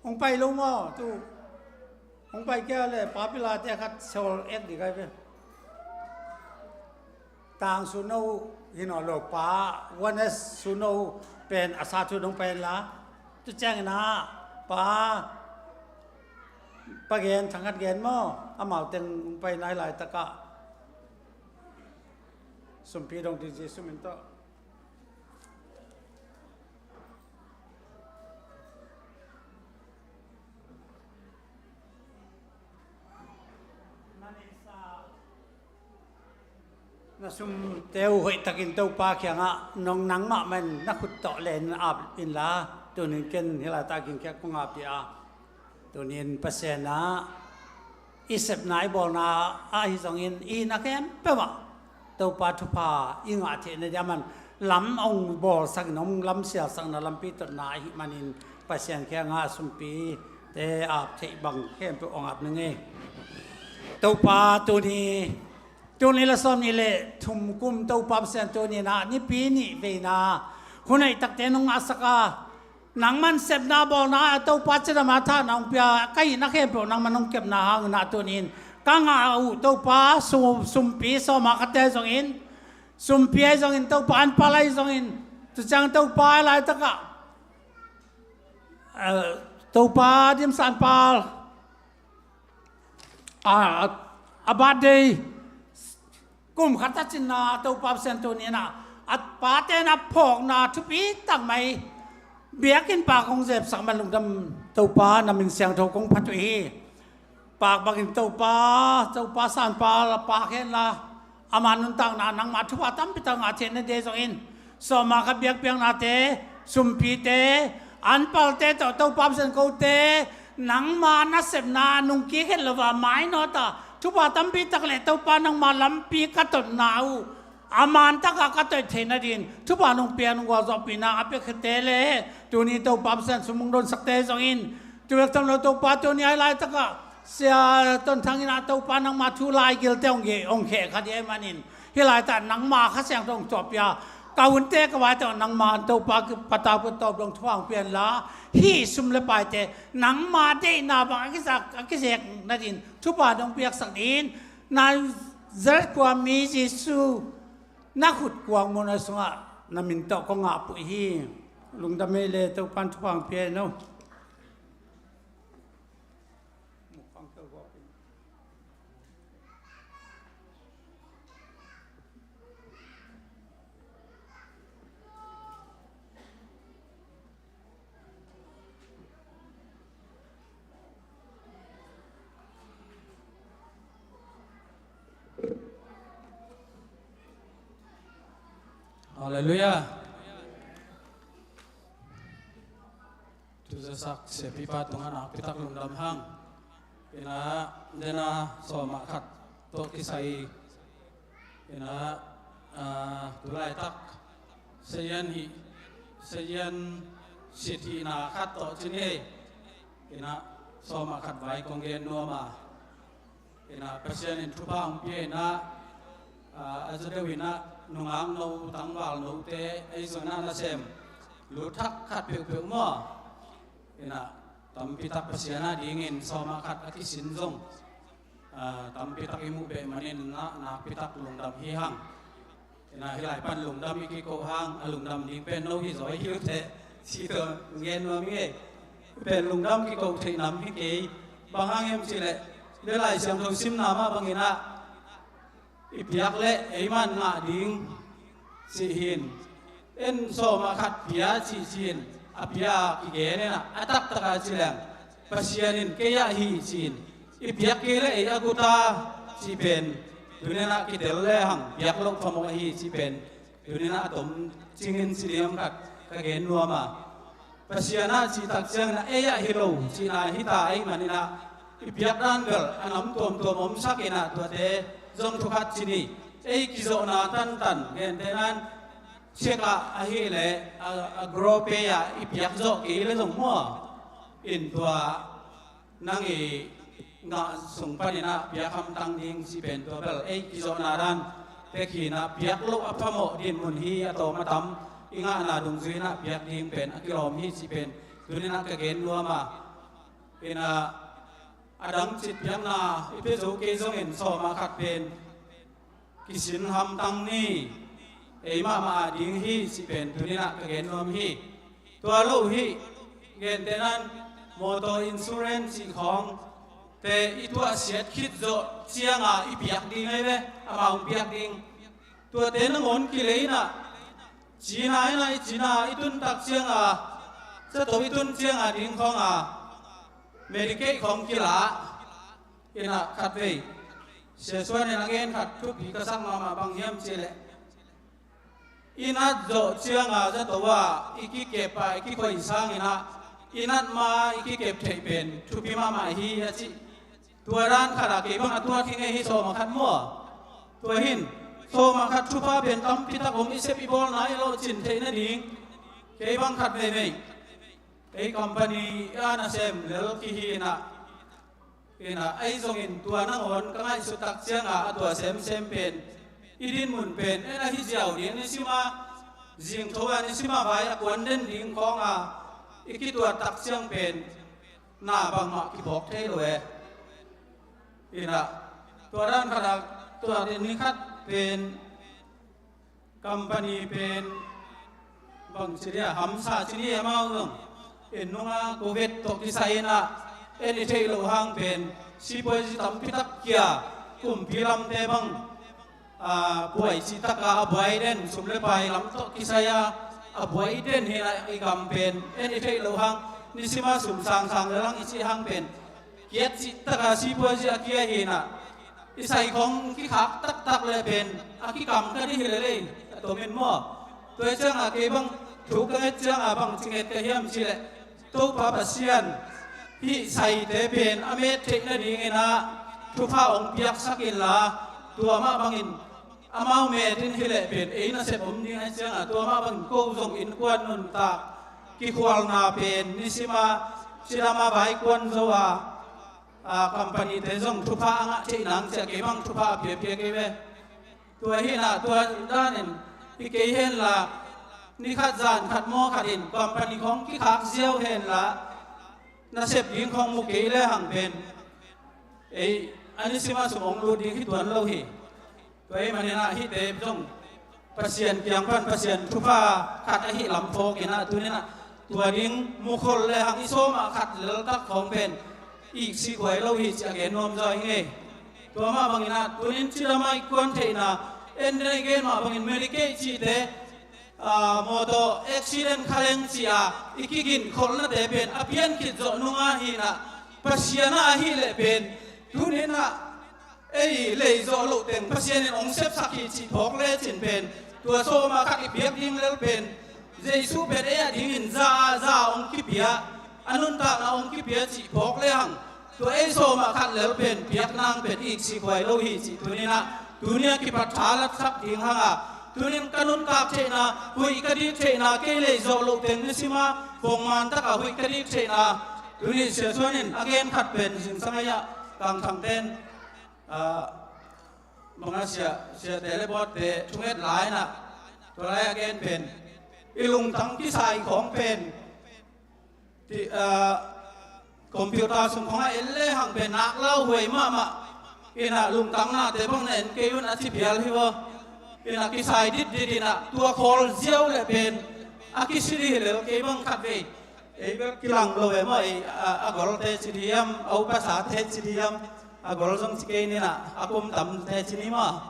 Hong pai lo maw, tu. Hong pai kia le, pa Pilate khat sawl ek dih kai ve. Tang Suno hi nawn lo, pa Wanes Suno pen a sa thu hong pai la. Tu ciangin a, pa, pa gen, thangkhat gen maw, amau teng hong pai nai laitakah. Sumpi dong dih Jesu min tawh. Na sumte uh hoihtakin Topa kiangah nong nangmah man na khut tawh len ap inla, tunin ken hih laitak in kiak kong ap dih a. Tunin Pasian ah i sepna i bawlna ah ahi zongin i na khempeuh ah Topa thupha i ngah theihna dia man lam hong bawlsak in hong lamsialsakna lampi totna ahih manin Pasian kiangah sumpite ap theih bang khempeuh hong ap ning ei. Topa tuni, tuni la sawm nih le thum kum Topa Pasian tuni na nipi nih veina hun hoihtakte nong ngahsak a, nangman sepna bawlna a Topa cidam a thahna hong pia ka hihna khempeuh nangman hong kepna hangin ah tunin ka ngah uh Topa sum, sumpi sawma khate zongin, sumpi ahi zongin, Topa anpal ahi zongin, tuciang Topa ahi laitakah, eh, Topa dimsanpal a, a birthday kum khat a cinna Topa Pasian tuni na a pate na phawkna thupi tak mai biakinn pa kong zepsak man lungdam Topa na min siangtho kong phat uh hi. Pak bangin Topa, Topa sanpa la pa khen la ama nuntakna nangma thupha tampi tak ngah theihna dia zongin sawma khat biakpiaknate, sumpite, anpalte tawh Topa Pasian kote nangma nasepna nungkik het lo a mainawta thupha tampi tak le Topa nangma lampi ka totna uh a man takah ka toih theihna din thupha nong pia nong gualzawhpihna a piakhete le tuni Topa Pasian sum hong donsakte zongin tu bek tham lo Topa tuni ahi laitakah Sia Ton Thang in ah Topa nangma thu laigilte hong ge hong kheh kha dih ahih manin hih laitak nangma Kha Siangtho hong tuahpia ka hunte ka vaite nangma Topa kipatau ka tawp dong thupha hong pian la hih sum le paite nangma deihna bang a kizak a kizek nadin thupha dong piaksak din Nazareth khuami Jesu na khut kuang mawhna sungah na min tawh kong ngah puh hi. Lungdam ei le Topan thupha hong pia ei no. Halleluiah. Tuzasak siapipa tungah nakpitak lungdam hang. Ina, dena sawmah khat tawh kisai. Ina, ah, tulaitak sayan hi, sayan sit hihna khat tawh cin hi. Ina, sawmah khat vai kong gen nuam a. Ina, Pasian in thupha hong pia ina, ah, a za deuh ina, nungakno, tangvalnote, ei zong ina nasem lut thak khat peuhpeuh maw. Ina, tampitak Pasian a dingin sawmah khat a kisin zong, ah, tampitak i muh beh manin ina, nakpitak lungdam hi hang. Ina, hih lai pan lungdam i kiko hang, a lungdam ding pen no hi zaw hi uh teh, ci tawh ngen nuam hi ngei. Pen lungdam kiko theih nam hi kei, bang hang hiam cih leh, le Lai Siangtho simna mah bang ina, i piak leh ei man ngah ding cih hi in, en sawmah khat pia cih ci-in, a pia kigen ina, a taktak a ci leng, Pasian in kei ah hi ci-in, i piak kei leh ei a guta cih pen, tuni ina kitel le hang, piak loh phamawh ahi cih pen, tuni ina a tom cingin ci diam khat ka gen nuam a. Pasian ah cih tak ciangin ah ei ah hi lo cihna hi ta ahih manin ah, i piak dan bel a nam tuamtuam omsak in ah, tuate zong thu khat ci ni. Ei kizawhna tantan, gentehna in cheque ah ahih leh a, a GroPay ah i piak zawh kei leh zong maw, in tua nang i ngah sung panin ah piak hamtang ding cih pen, tua bel ei kizawhna dan pek hi in ah, piak loh a phamawh dinmun hi, a tawm a tam i ngahna dungzui in ah piak ding pen a kilawm hi cih pen tuni in ah ka gen nuam a. In ah, a dang cih piakna i pia zo kei zongin sawmah khat pen kisin hamtang ni, ei mahmah a ding hi cih pen tuni in ah ka gen nuam hi. Tua lo hi, gentehna in motor insurance cih khawngte i tuahsiat khit zawh ciang a i piak ding ahi ve, amah hong piak ding. Tuate nangawn kilei in ah, Cina in ah, i Cina i tun tak ciang a, zato i tun ciang a ding khawng a, Medicaid khawng kila. In ah khatvei Sia Suan in a gen khat thupi ka sak mahmah, bang hiam cih leh, i nat zawh ciang a zato ah i kikep a i kikhoih sangin ah, i nat ma i kikep theih pen thupi mahmah hi a ci. Tua dan khat ah kei bang a tuak hi ngei hi, sawmah khat maw. Tua hi in, sawmah khat thupha pen tampi tak om, i sep i bawl nai lo, cin theih nading. Kei bang khat veivei, ei company a nasem lel kihi in ah, in ah, ahi zongin tua nangawn ka ngaihsut tak ciang a, a tua semsem pen, i dinmun pen en ahi ziau ding, nisim a zingtho a, nisim a vai a kuan den ding khawng a i kituat tak ciang pen na bangmah kiphawk thei lo e. In ah, tua dan khat ah, tua ni khat pen, company pen, bang ci dia, hamsa ci ni, amau zong, en nung a Covid tawh kisai in ah, en i theih loh hang pen, sipuazi tampi tak kia, kumpi lamte bang, a, buai cih tak a, a buai den, sum le pai lam tawh kisai a, a buai den hi in ah, i gam pen en i theih loh hang, nisim a sum sangsang le lang i cih hang pen, kiat cih tak a sipuazi a kia hi in ah, i sai khawng kikhak taktak le pen a kikam ka dih hi lel ei, a tom in maw. Tua ciang a kei bang thu ka nget ciang a, bang ci nget ka hiam cih leh, Topa Pasian, hih saite pen a met theih nadingin ah thupha hong piaksak inla, tua mah bangin amau met in hi leh pen ei nasep om ding ahi ciang a, tua mah bangin ko zong innkuan nuntak kikhualna pen nisim a cidam a vai kuan zo a, a, company te zong thupha a ngah theih nang ci a, kei bang thupha a piapia kei ve. Tua hi in ah, tua danin hi kei henla, ni khat zan khat maw khat in company khawng kikhak ziau henla, nasep ding khawng mu kei le hang pen, ei, a nisim a sum hong lut ding hi tuan lo hi. Tua ahih manin ah hihte zong Pasian kiang pan Pasian thupha khat ahih lam phawk in ah, tuni in ah tua ding mukhol le hang, i sawmah khat leltak khawng pen iksik huai lo hi ci a gen nuam zaw hi ngei. Tua mah bangin ah, tuni in cidam a i kuan theihna, en den a i gen mah bangin Medicaid cihte, a, motor accident khaleng ci a i kiginkholhnate pen a pian khit zawh nung a hi in ah, Pasian a ahih leh pen, tuni in ah ei lei zawh loh teng Pasian in hong sepsak hi cih phawk lecin pen, Tua sawm ah khat i piak ding lel pen Jesu pen ei a dingin za ah za hong kipia, a nuntakna hong kipia cih phawk le hang, tua ei sawm ah khat lel pen piak nang pen iksik huai lo hi cih tuni-in ah, tuni a kipat tha latsak ding hang a, tuni-in ka nuntak theihna, huih ka dik theihna, kei lei zawh loh teng ni sim a, kongman tak a huih ka dik theihna, tuni Sia Suan in a gen khat pen zingsang ahi a, Kangthang ten, ah, bang a sia, siate le bawtte thunget lai-in ah, tua lai a gen pen, i lungtang kisai khawng pen, ti, ah, computer sung khawng ah en le hang pen nak lauhuai mahmah. In ah lungtang nate bang na en kei un a ci phial hi vaw. In ah kisai ditdit in ah tua khawl ziau le pen a kisi dih lel kei bang khat vei. Ei bel kilang lo e maw, ei, a, a golte ci dih hiam, a upasate ci dih hiam, a gol zong ci kei ni in ah, a kum tamte ci ni maw.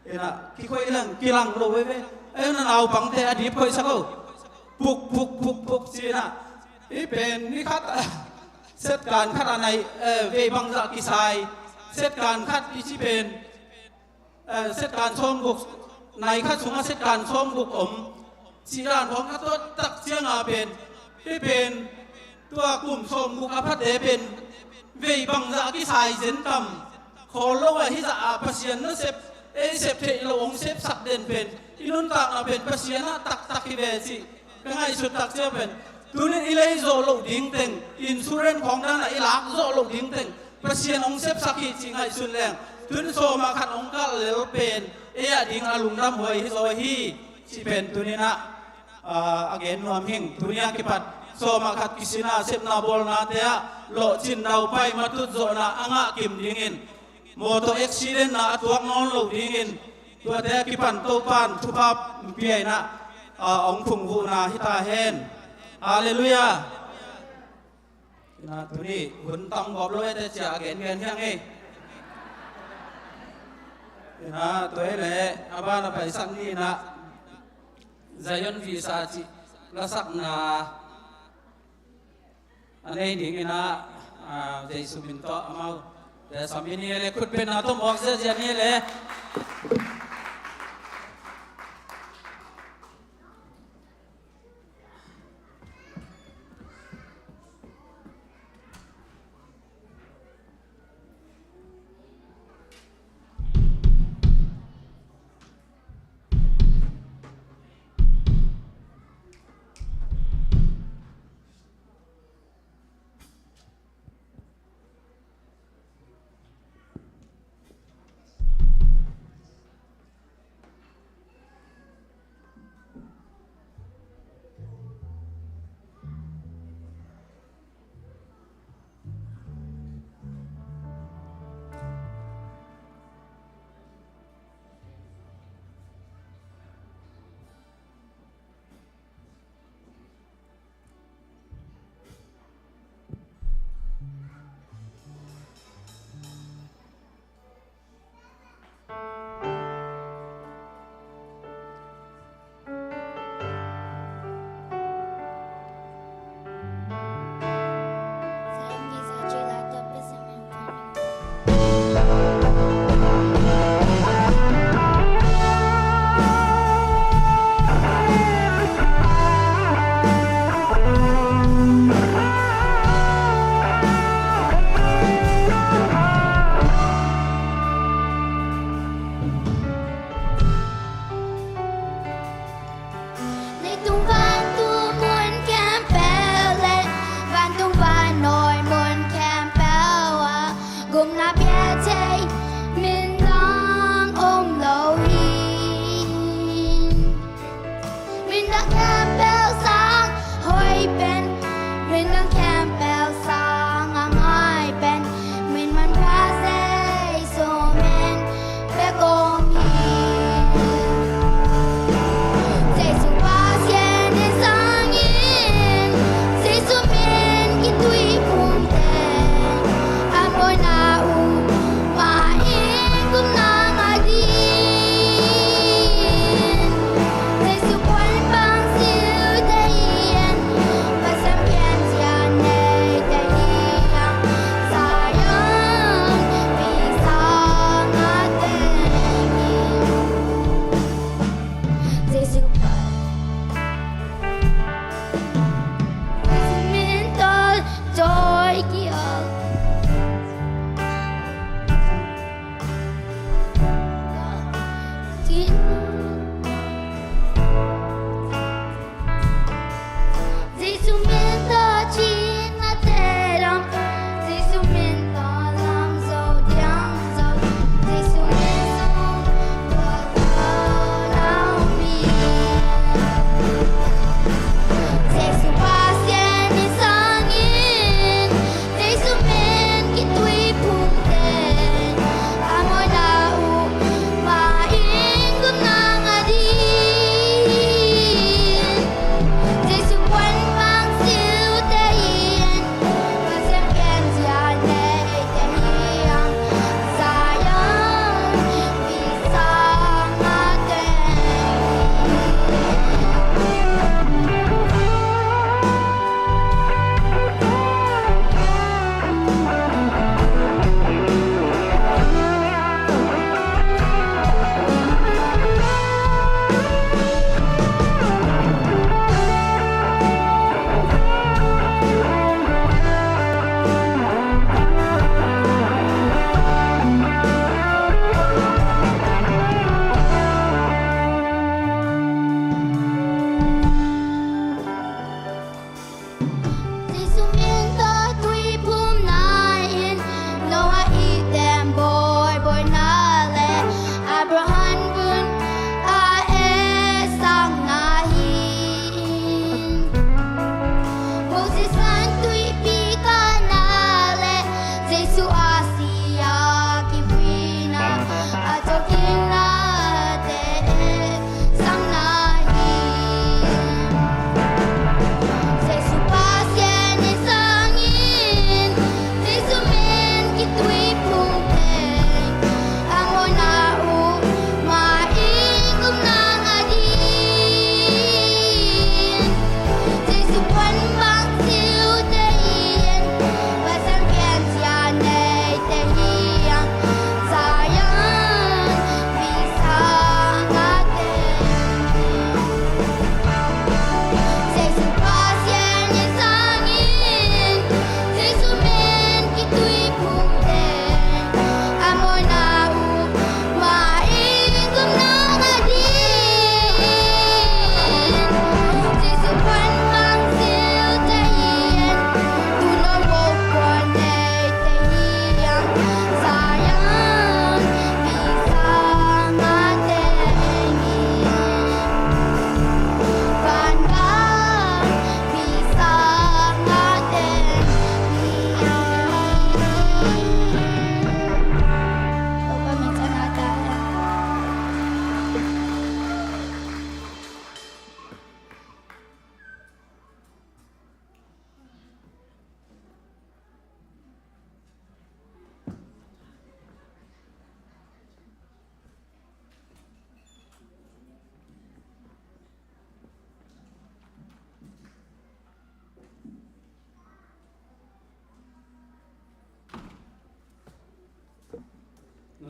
In ah kikhoih leng kilang lo veve. Ei, na naupangte a dip khoihsak o. Puk, puk, puk, puk ci in ah. Hih pen ni khat, ah, setkan khat a nai, eh, vei bangzah kisai. Setkan khat i ci pen, eh, setkan sawmguk, nai khat sungah setkan sawmguk om. Cih dan khawng ka tuat tak ciang a pen, hih pen, tua kum sawmguk a phate pen vei bangzah a kisai zen tam. Khawl lo a hih zah a Pasian nasep, ei sep theih loh hong sepsak den pen, i nuntakna pen Pasian ah taktak hi ve cih ka ngaihsut tak ciang pen, tuni-in i lei zawh loh ding teng, insurance khawng dan ah i lak zawh loh ding teng Pasian hong sepsak hi cih ngaihsun leng, tuni-in sawm ah khat hong kalh lel pen ei a ding a lungdam huai hi zaw hi. Cih pen tuni-in ah, ah, a gen nuam hing. Tuni a kipat sawm ah khat kisina, sepna bawlnate ah lawhcin, daupai, matut zawhna a ngah kim dingin, mawtaw accident na a tuak nawn lo dingin, tuate a kipan Topa'n thupha pia in ah, ah, hong phungvuhna hi ta hen. Halleluiah. Ina, tuni hun tam gawp lo e, te cia a gengen hiang e. Ina, tua hi leh a ban a paisak ni in ah Zion Visa cih lasakna a nei ding in ah, ah, Jesu min tawh amaute sam i ni leh, khutbetna tawh mawk ziazia ni leh.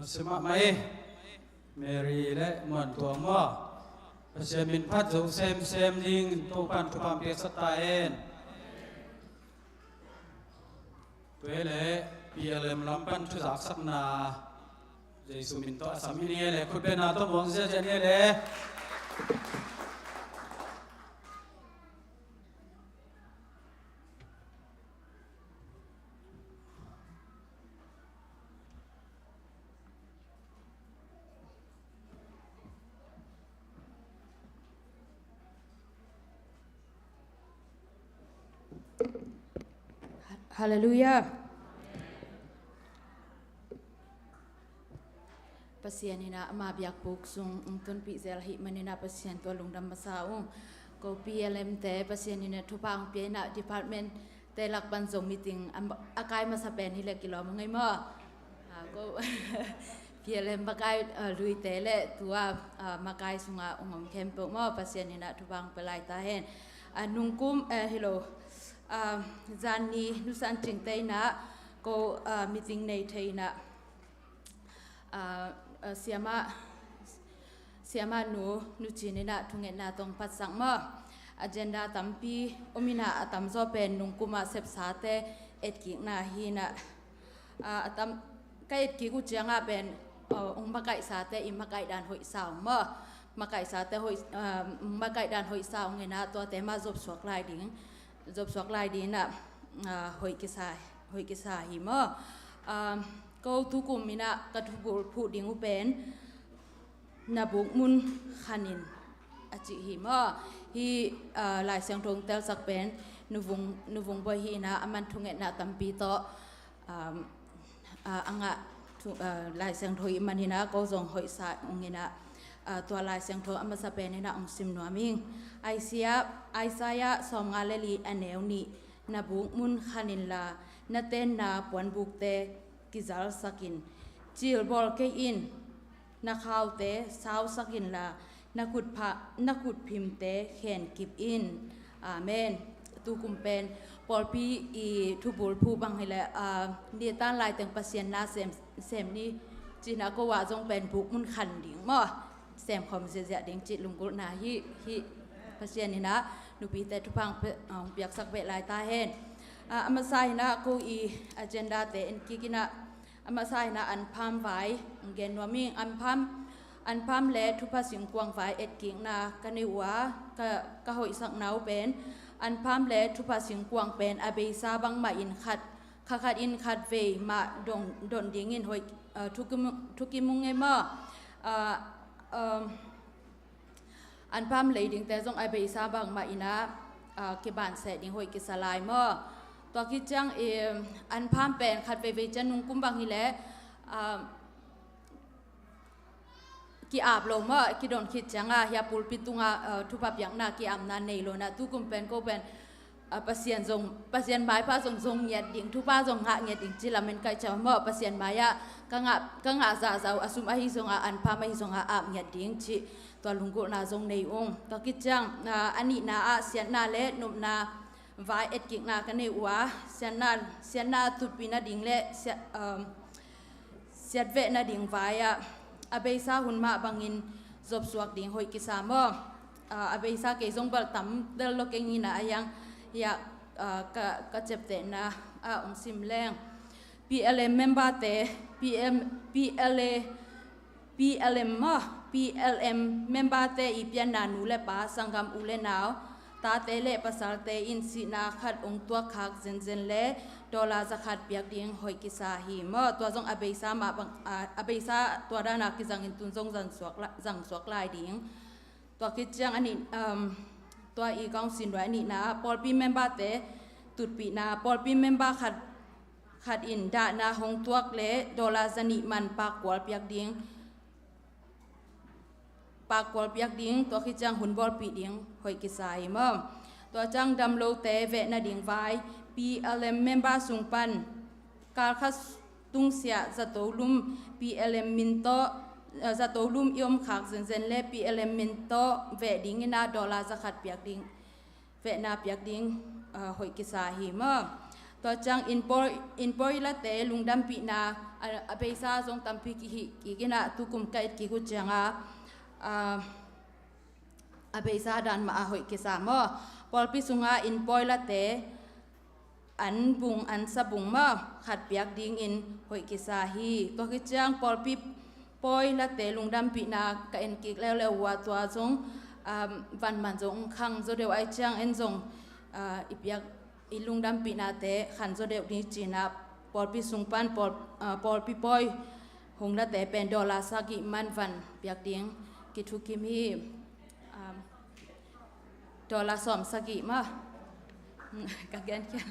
Sia mahmah e, Mary le Muan Tuang maw. Pasian min phat zo semsem dingin Topan thupha piaksak ta hen. Tua hi leh P L M lam pan thuzaksakna Jesu min tawh a sam hi ni e le, khutbetna tawh muang ziahziah ni e le. Halleluiah. Pasian in ah ama biakbuk sung hong tunpih zel ahih manin ah Pasian tua lungdam masa ung. Ko P L M te Pasian in ah thupha hong pia in ah department te lak pan zong meeting a, a kai masa pen hi leh kilawm ung ei maw. Ah, ko P L M makai, ah, luite le tua, ah, makai sungah hong om khempeuh maw, Pasian in ah thupha hong pia lai ta hen. Ah, nungkum, eh, hi lo, ah, zan ni nusan cingte in ah ko, ah, meeting nei thei in ah, ah, ah, siamah, siamah nu, Nu Cin in ah thungetna tawh hong phatsak maw. Agenda tampi om in ah, a tamzaw pen nungkum ah sepsate etkikna hi in ah, ah, a tam, ka etkik uh ciangah pen, ah, hong makaihsate i makaihdan hoihsa ung maw. Makaihsate hoih, ah, makaihdan hoihsa ung in ah tuate mah zopsuak lai ding, zopsuak lai ding in ah, ah, hoih kisa, hoih kisa hi maw. Ah, ko tukum in ah ka thubul phuh ding uh pen Na buk mun khan in, a cih hi maw. Hih, ah, Lai Siangtho hong telsak pen Nu Vung, Nu Vung Bawi hi in ah, aman thungetna tampi tawh, um, ah, a ngah thu, ah, Lai Siangtho ahih manin ah ko zong hoihsa ung in ah, ah, tua Lai Siangtho a masa pen in ah hong sim nuam ing. Isaiah, Isaiah sawmnga le li a neu nih, Na buk mun khan inla, na tenna puanbukte kizalsak in. Cil bawl kei in, na khaute sausak inla, na kutpha, na kutphimte khen kip in. Amen. Tukum pen pawlpi i thubul phuh bang hi leh, ah, ni tan lai teng Pasian na sem, sem ni cihna ko ah zong pen buk mun khan ding maw. Sem khawm ziahziah ding cih lunggulhna hi, hi. Pasian in ah nupite thupha hong piaksak beh lai ta hen. Ah, a masa in ah ko i agenda te en kik in ah, a masa in ah anpham vai hong gen nuam ing. Anpham, anpham le thupha singkuang vai etkikna ka nei uh a, ka, ka hoihsakna uh pen anpham le thupha singkuang pen a beisa bangmah in khat, kha khat in khat vei mah dong, don dingin hoih, ah, thukim, thukim ung ei maw. Ah, um, anpham lei dingte zong a beisa bangmah in ah, ah, kiban seh ding hoih kisa lai maw. Tua khit ciang i anpham pen khat veivei ciang nungkum bang hi leh, ah, ki-ap lo maw, kidon khit ciangah hia pulpit tungah, ah, thupha piakna ki-apna nei lo in ah tukum pen ko pen, ah, Pasian zong, Pasian maipha zong zong ngiat ding, thupha zong ngah ngiat ding ci lamen kaih ciang maw, Pasian mai-ah ka ngah, ka ngah zahzah uh a sum ahi zongah, anpham ahi zongah ap ngiat ding cih tua lunggulhna zong nei ung. Tua khit ciang, ah, a nihna ah siatna le nopna vai etkikna ka nei uh a, siatna, siatna tutpih nading le siat, um, siatveh nading vai ah a beisa hun mah bangin zopsuak ding hoih kisa maw. Ah, a beisa kei zong bel tam del lo keng in ah a hiang hiah, ah, ka, ka ciaptehna ah hong sim leng. P L M member te, P M, P L A, P L M maw, P L M member te i pianna nu le pa, sanggam u le nau, tate le pasalte in sihna khat hong tuakkhak zenzen le dollar za khat piak ding hoih kisa hi maw. Tua zong a beisa mah bang, a, a beisa tua dana kizangin tun zong zangsuak la, zangsuak lai ding. Tua khit ciang a nih, um, tua i council nuai a nihna pawlpi member te tutpihna, pawlpi member khat, khat in dahna hong tuak le dollar za nih man pakkual piak ding, pakkual piak ding, tua khit ciang hun bawlpih ding hoih kisa hi maw. Tua ciang damlote veh nading vai, P L M member sung pan kalkhat tungsiah zato lum P L M min tawh, eh, zato lum i omkhak zenzen le P L M min tawh veh dingin ah dollar za khat piak ding, vehna piak ding, ah, hoih kisa hi maw. Tua ciang inn pawi, inn pawi late lungdampihna a, a beisa zong tampi kihih kik in ah, tukum ka et kik uh ciangah, a, a beisa dan mah a hoih kisa maw. Pawlpi sungah inn pawi late an bung, an sabung maw, khat piak dingin hoih kisa hi. Tua khit ciang pawlpi pawi late lungdampihna ka en kik leuleu uh a, tua zong, um, van man zong khang zaw deuh ahih ciang en zong, uh, i piak, i lungdampihnate khan zaw deuh ding ci-in ah, pawlpi sung pan pawl, uh, pawlpi pawi hong late pen dollar sagih man van piak ding kithukim hi. Um, dollar sawm sagih maw? Ka gen khial.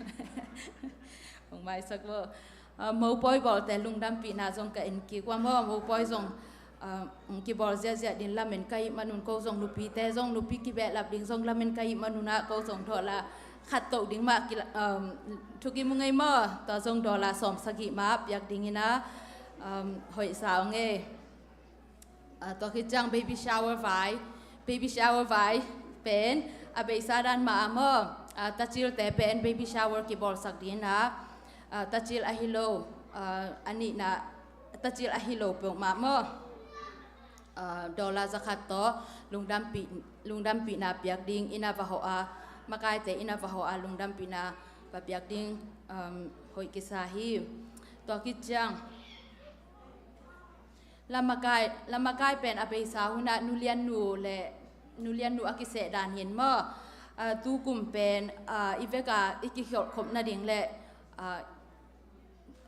Hong maisak vo. Ah, mopawi bawlte lungdampihna zong ka en kik uh a maw, mopawi zong, ah, hong kibawl ziahziah ding lamen ka hih manun, ko zong nupite zong, nupi kibehlap ding zong lamen ka hih manun ah, ko zong dollar khat toh ding mah kila-, um, thukim uh ngei maw. Tua zong dollar sawm sagih mah piak dingin ah, um, hoihsa uh ngei. Ah, tua khit ciang baby shower vai, baby shower vai pen a beisa dan mah a maw, ah, tacilte pen baby shower kibawlsak dingin ah, ah, tacil ahi lo, ah, a nihna, tacil ahi lo peuhmah maw, ah, dollar zakhat tawh lungdampih, lungdampihna piak dingin ah va hawh a, makaite in ah va hawh a lungdampihna va piak ding, um, hoih kisa hi. Tua khit ciang Lamakai, lamakai pen a beisa hunah nuliannu le nuliannu a kiseh dan hin maw? Ah, tukum pen, ah, i veka i kikholhkhop nading le, ah,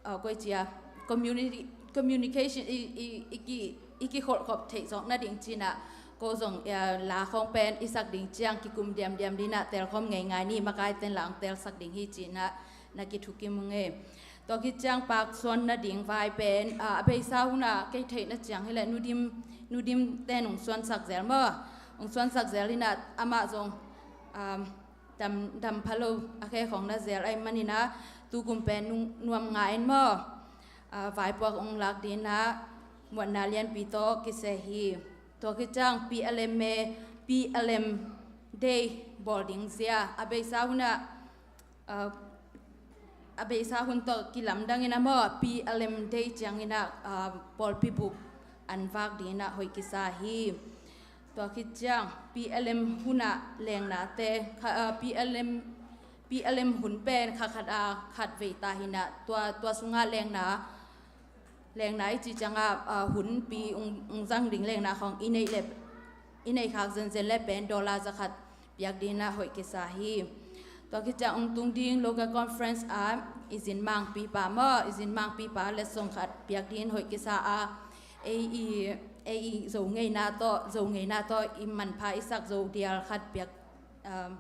ah, koicia community, communication i, i, i ki, i kikholhkhop theih zawk nading cinah, ko zong, ah, la khawng pen i sak ding ciang kikum diamdiam dinah telkhawm ngeingai ni, makai ten la hong telsak ding hi cinah na kithukim uh ngei. Tua khit ciang paksuan nading vai pen, ah, a beisa hunah kei theihna ciang hileh nudim, nudim ten hong suansak zel maw? Hong suansak zel inah amah zong, um, dam, dam pha lo a khe khong na zel ahih maninah tukum pen nung, nuam nga in maw? Ah, vaipuak hong lak dinah muanna lianpi tawh kiseh hi. Tua khit ciang P L M e, P L M Day bawl ding zia a beisa hunah, ah, a beisa hun tawh kilamdangin a maw, P L M Day cianginah, ah, pawlpi bup an vak dinginah hoih kisa hi. Tua khit ciang P L M hunah lengnate, kha, ah, P L M, P L M hun pen kha khat a khat vei ta hinah, tua, tua sungah lengna, lengna i cih ciangah, ah, hunpi ung, ung zang ding lengna khawng i neih le, i neih khak zenzen le pen dollar zakhat piak dinginah hoih kisa hi. Tua khit ciang ung tung ding local conference ah i zin mangpipa maw, i zin mangpipa letsong khat piak dingin hoih kisa a, ei i, ei i zo ngeina tawh, zo ngeina tawh i manpha i sak zo dial khat piak, um,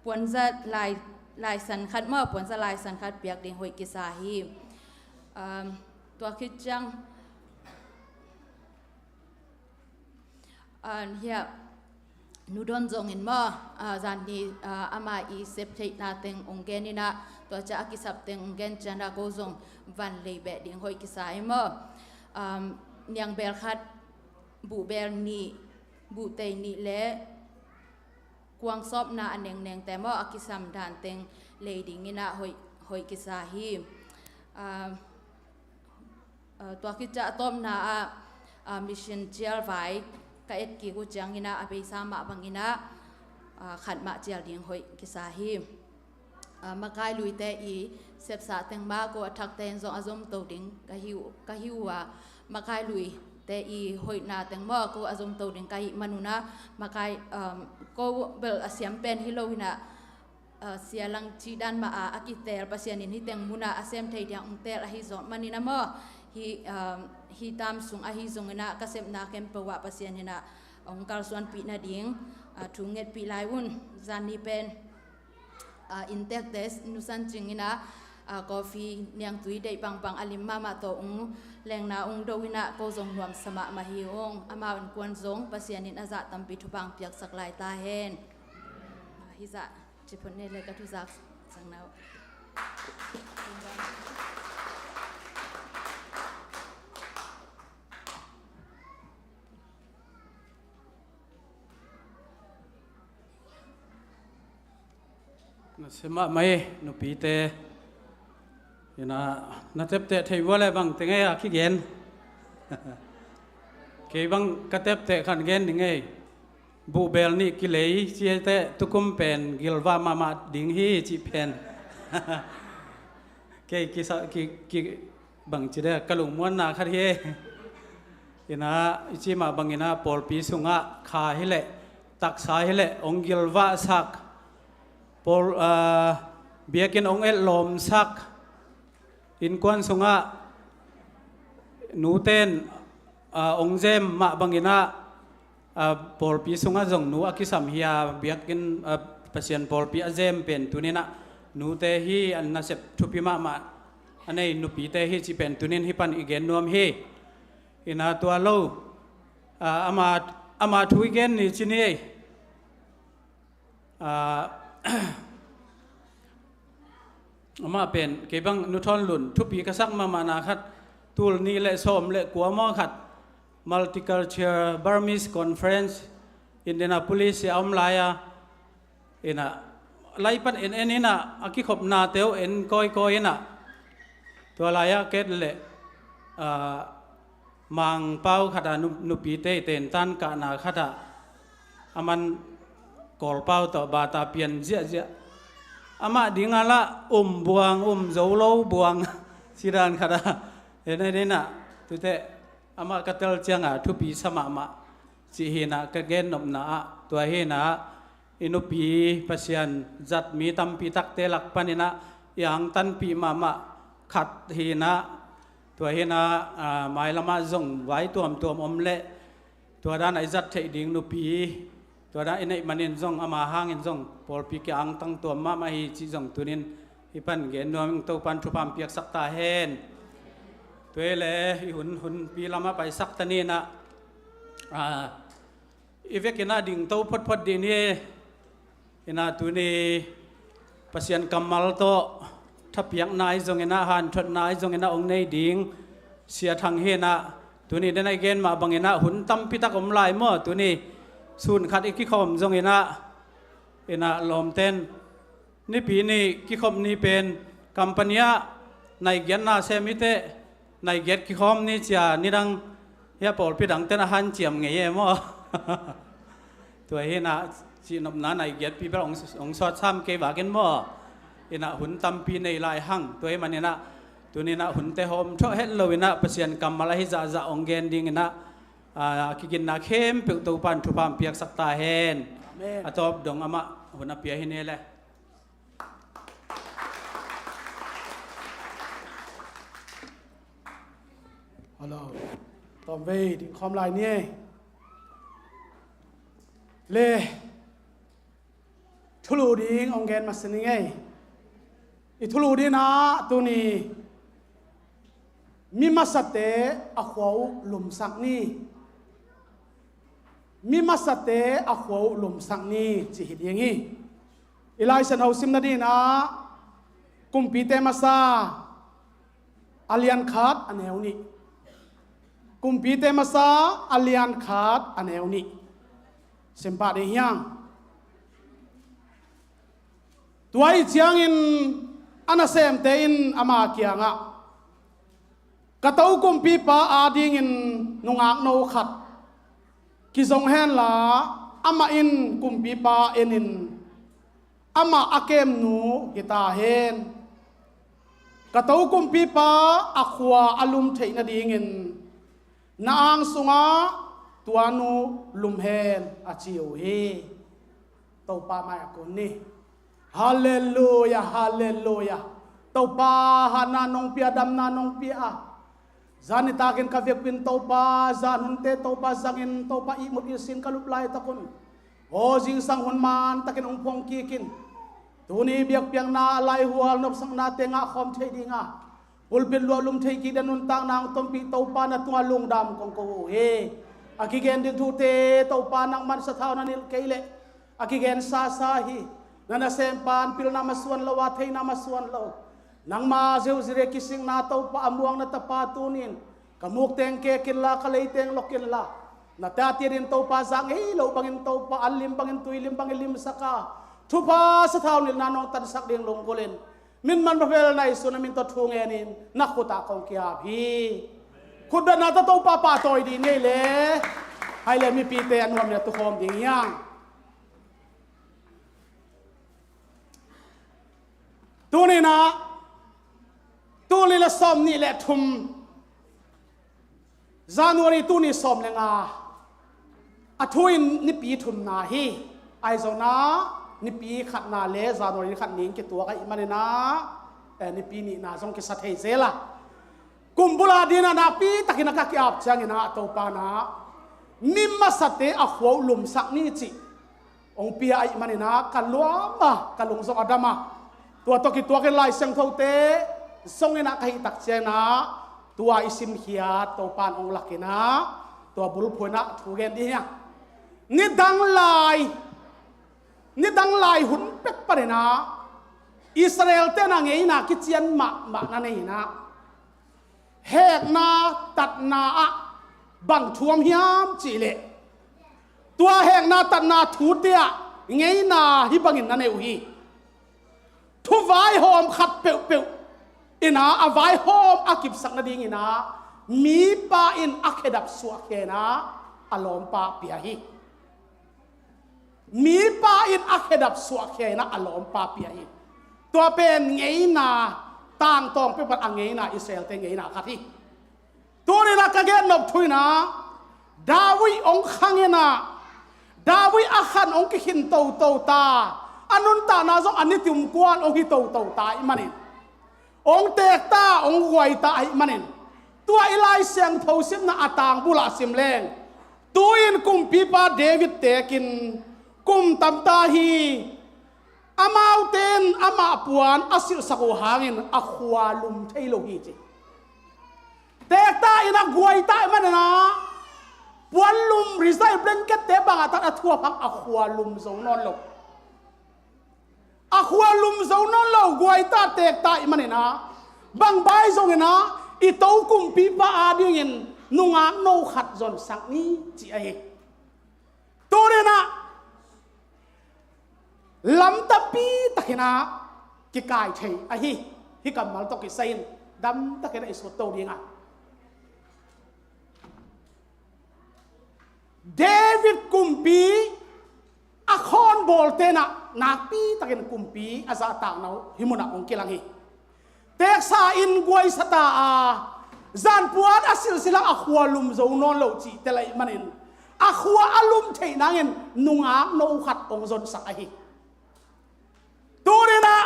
puanza lai, laisan khat maw, puanza laisan khat piak ding hoih kisa hi. Um, tua khit ciang, ah, hiah, Nu Don zongin maw, ah, zanni, ah, ama i sep theihna teng ong geninah, tua ciah a kisap teng ong gen cianah ko zong van lei beh ding hoih kisa hi maw. Um, niangbel khat, buhbel nih, buhtei nih le kuangsawpna a nengnengte maw, a kisam dan teng lei dinginah hoih, hoih kisa hi. Ah, ah, tua khit ciah a tawpna ah, ah, mission cial vai ka et kik uh cianginah a beisa mah banginah, ah, khat mah cial ding hoih kisa hi. Ah, makai luite i sepsa teng mah ko a thakte in zong a zomto ding ka hi uh, ka hi uh a, makai luite i hoihna teng maw ko a zomto ding ka hih manunah, makai, um, ko bel a siam pen hi loinah, ah, sia lang cih dan mah a, a kiteel Pasian in hih teng munah a sem thei diang ong teel ahi zawh maninah maw, hih, um, hih tam sung ahi zonginah ka sepna khempeuh ah Pasian inah ong kalsuanpih nading, ah, thu ngetpih lai un. Zanni pen, ah, inntekte nusan cinginah, ah, coffee niangtui deih bangbang a lim mahmah tawh ung lengna ung do inah ko zong nuamsa mahmah hi ung. Amau innkuan zong Pasian in a zah tampi thupha ong piaksak lai ta hen. Ah, hizah ciphot nei le ka thuzak sang nau. Nasia mahmah hi, nupite. Ina, na tepteh thei vua le bang teng ei a kigen. Kei bang ka tepteh khan gen ding ei. Buhbel nih kilei ciate tukum pen gilvah mahmah ding hi cih pen. Kei kisa ki, ki bang ci de ka lungmuanna khat hi. Ina, i ci mah bang ina pawlpi sungah kha hileh taksa hileh ong gilvahsak. Pawl, ah, biakinn ong etlawmsak, innkuan sungah nuten, ah, ong zem mah bangin ah, ah, pawlpi sungah zong nu a kisam hi a, biakinn, ah, Pasian pawlpi a zem pen tuninah nute hi, an nasep thupi mahmah a nei nupite hi ci pen tunin hi pan i gen nuam hi. Ina tua lo, ah, ama, ama thu i gen ni ci ni ei. Ah, amah pen kei bang Nu Thawn Lun thupi ka sak mahmahna khat, tul nih le sawm le kua maw khat, Multicultural Burmese Conference Indianapolis a om lai a, ina, lai pan en en ina, a kikhopnate uh en kawikawi ina, tua lai-ah ket le, ah, Mangpau khatah nu, nupite tentan kahna khatah a man Kawlpau tawh bata pian ziahziah. Amah dinga lah um buang, um zo lo buang sidan khatah. Hena hena tute amah ka tel cianga thupi sa mahmah cih hinah ka gennopna ah tua hinah i nupi Pasian zat mi tampi takte lak paninah i angtanpih mahmah khat hinah, tua hinah, ah, mailamah zong vai tuamtuam om leh tua dan a i zat theih ding nupi tua dan i neih manin zong ama hangin zong pawlpi kia angtang tuam mahmah hi cih zong tunin hi pan gen nuam ing. Topan thupha piaksak ta hen. Tua hi le i hun, hunpi lamah paisak ta ninah, ah, i vekinah dingto photphot dih ni. Inah tuni Pasian kammal tawh thapiakna i zonginah, hanthotna i zonginah ong nei ding Sia Thang hinah tuni denah i gen mah banginah hun tampitak om lai maw? Tuni sun khat i kikhawm zonginah, inah lawmten nipi ni kikhop ni pen company ah nai giatna sem i teh, nai giat kikhawm ni cia nidang hia pawlpi dangten a hanciam ngei e maw? Tua hinah cihnopna nai giatpi bel ong, ong sawt sam kei vakin maw? Inah hun tampi nei lai hang. Tua hi maninah tuninah hunte hawm thawh het lo inah Pasian kammal ahi zahzah ong gen dinginah, ah, a kiginna khempeuh Topan thupha piaksak ta hen. Amen. A tawp dong amah hun a pia hi ni le. Hello. Tawm vei ding khawm lai ni. Le thulu ding ong gen masa ni ngei. I thulu ding ah tuni mi masate a khua uh lumsak ni. Mi masate a khua uh lumsak ni ci hi ding hi. I Lai Siangtho sim nadinah Kumpite masa a lian khat a neu nih. Kumpite masa a lian khat a neu nih. Simpah ding hiang. Tua ih ciangin a nasemte in ama kiangah, ka to kumpipa adingin nungakno khat kizong henla, amah in kumpipa enin amah a kemnu hi ta hen. Ka to kumpipa a khua a lum theih nadingin na ang sungah tua nu lum hen a ci uh hi. Topa mai a kun ni. Halleluia, halleluia. Topa hatna nong pia, damna nong pia a, zan nitakin ka vekpin Topa zan hunte Topa zangin Topa ihmut ihsin ka lup laitakun aw zingsang hun mantakin hong phuang kikin tuni biakpiakna laihual nopsaknate ngah khawm thei dinga pulpit luah lum thei kik den nuntakna hong tonpih Topa na tungah lungdam kong ko uh hi. A kigen ding thute Topa nangman sathau na nilh kei leh a kigen sasa hi. Na nasempan pilna masuan lo a theihna masuan lo. Nangma zeuhzire kisikna Topa a muang na tapa tunin ka mukteng kek inla ka leiteng lok inla na tate din Topa zang ei lo bangin Topa an lim bangin tui lim bangin limsaka thupha sathau nilhna nong tansak ding lunggulhin Min man va bel na Jesu na min tawh thu ngenin na khutah kong ki-ap hi. Khutbetna tawh Topa pahtawi dih ni le. Hai le mipite a nuam le tukhawm ding hi hang. Tuninah tul nih le sawm nih le thum January tuni sawm le nga a thu in nipi thumna hi. Ahi zongin nipi khatna le January khat ni in kituak ahih maninah, eh, nipi nihna zong kisa thei zel a. Kum bula dinah nakpi takin a ka ki-ap cianginah Topa inah mi masate a khua uh lumsak ni cih hong pia ahih maninah ka luam a, ka lung zong a dam a. Tua tawh kituakin Lai Siangthote zonginah ka hih tak cianginah tua i simkhiat Topa in hong lakinah tua bulphuh inah thu gen dih hi hang. Nidang lai, nidang lai hun pek paninah Israel-te inah ngeina kician mahmah na nei inah hekna tatna ah bang thu om hiam cihleh tua hekna tatna thute ah ngeina hih bangin na nei uh hi. Thu vaihawm khat peuhpeuh inah a vaihawm a kipsak nadinginah mipa in a khedap suahkhia inah a lawmpa pia hi. Mipa in a khedap suahkhia inah a lawmpa pia hi. Tua pen ngeina, tangtawng peuhpeuh a ngeina Israel-te ngeina khat hi. Tuninah ka gennop thu inah David hong khang inah David a khan hong kikhin toto ta, a nuntakna zong a nitumkuan hong hi toto ta ahih manin hong teekta, hong guaita ahih manin tua i Lai Siangtho simna a tang bulah sim leng tu-in kumpipa David teekin kum tamta hi. Amaute in amah puan a silhsak uh hangin a khua lum thei lo hi ci. Teekta inah guaita ahih maninah puanlum resign blanket-te bangah tan a thuap hang a khua lum zo nawn lo. A khua lum zo nawn lo guaita teekta ahih maninah bang bai zonginah i to kumpipa adingin nungak no khat zonsak ni ci ahi. Tuninah lam tampi takinah kikai thei ahi. Hih kammal tawh kisai-in damtakinah i sutto ding a. David kumpi a khawnbawlte inah nakpi takin kumpi a zahtakna uh hih munah hong kilang hi. Teeksa in guaisa ta a, zanpuan a silhsil a khua lum zo nawn lo cihte lai manin a khua a lum theih nangin nungak no khat hong zonsak ahi. Tuninah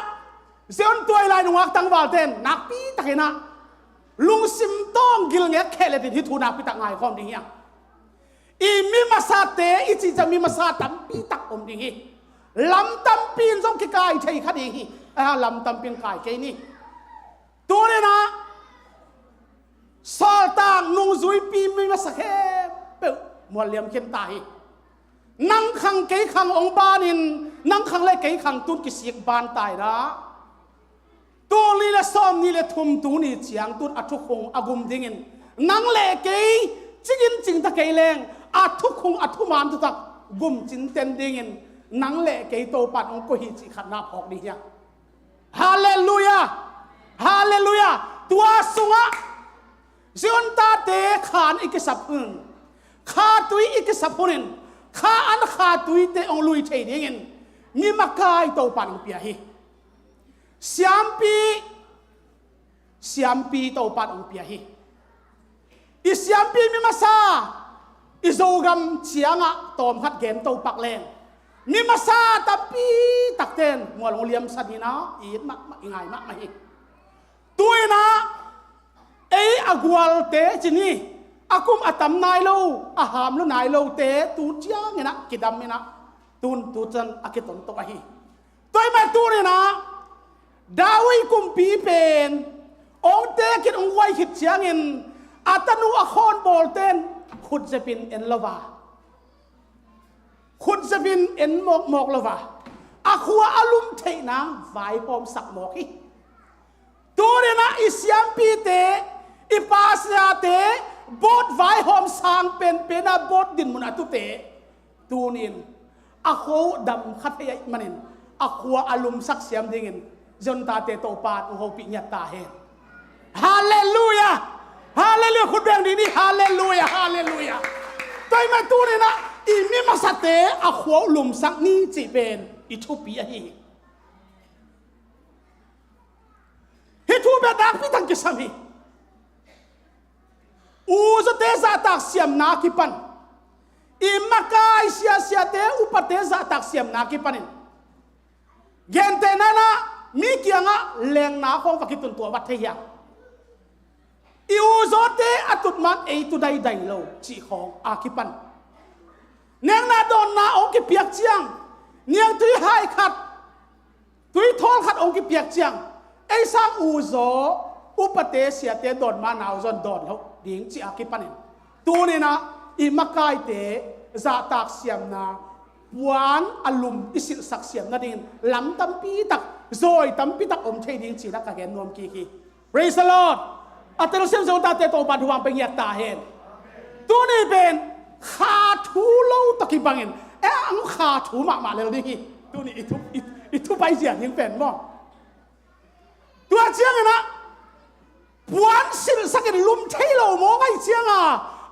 Zion tuailai nungak tangvalte in nakpi takinah lungsim tawng gilngek khehletin hih thu nakpi tak ngaikhawm ding hi hang. I mi masate i cihciang mi masa tampi tak om ding hi. Lam tampi in zong kikai thei kha ding hi. Ahi hang lam tampi in kai kei ni. Tuninah sawltak nungzuipi mi masa khempeuh mualliam khin ta hi. Nang khang kei khang hong banin nang khang le kei khang tun kisik ban ta inah tul nih le sawm nih le thum tuni ciang tun a thukhung a gum dingin nang le kei cingin cingta kei leng a thukhung a thuman thutak gum cinten dingin nang le kei Topa in hong koih hi cih khatna phawk ding hi hang. Halleluiah! Halleluiah! Tua sungah Zion tate kha an i kisap hun, kha tui i kisap hunin kha an kha tuite hong lui thei dingin mi makai Topa in hong pia hi. Siampi, siampi Topa in hong pia hi. I siampi mi masa i Zogam ciangah tawmkhat gen topak leng mi masa tampi takte in mual hong liamsan hi inah i it mahmah, i ngai mahmah hi. Tuinah ei a gualte ci ni, a kum a tam nai lo, a ham lua nai lote tu cianginah kidam inah tun tu ciang a kitonto ahi. Tua ahih manin tuninah David kumpi pen hong teekin hong guai khit ciangin a tanu a khawnbawlte in khutzepin en lo a, khutzepin en mawkmawk lo a, a khua a lum theih nang vaihawmsak mawk hi. Tuninah i siampite, i pastorte bawt vaihawm sang penpenah bawt dinmun a tute tunin a khua uh dam kha thei ahih manin a khua a lumsak siam dingin Ziontate Topa'n hong hopih ngiat ta hen. Halleluiah. Halleluiah. Khut beng dih ni. Halleluiah. Halleluiah. Tua ahih manin tuni-in ah i mi masate a khua uh lumsak ni cih pen i thupi ahi hi. Hih thu pen nakpi tak kisam hi. Uzaw te zahtak siamna kipan, i makai siasiate upate zahtak siamna kipanin, gentehna-in ah mi kiangah lengna khawng va kitun tua vat thei hiam? I uzawte a tut man ei tu daidai lo cih khawng a kipan, nekna dawnna hong kipiak ciang, niangtui hai khat, tui thawl khat hong kipiak ciang, ei sang uzaw upate siate dawn ma-in ah uzaw in dawn loh ding cih a kipanin, tuni-in ah i makaite zahtak siamna puan a lum i silhsak siam nadingin lam tampi tak, zawi tampi tak om thei ding ci-in ah ka gen nuam kik hi. Praise the Lord. A telsiam Ziontate Topa'n thu hong pia ngiat ta hen. Tuni pen kha thu lo tawh kibangin, eh, ang kha thu mahmah lel ding hi. Tuni i thu, i, i thu paizia ding pen maw. Tua ciangin ah puan silhsakin lum thei lo mawk ahih ciangin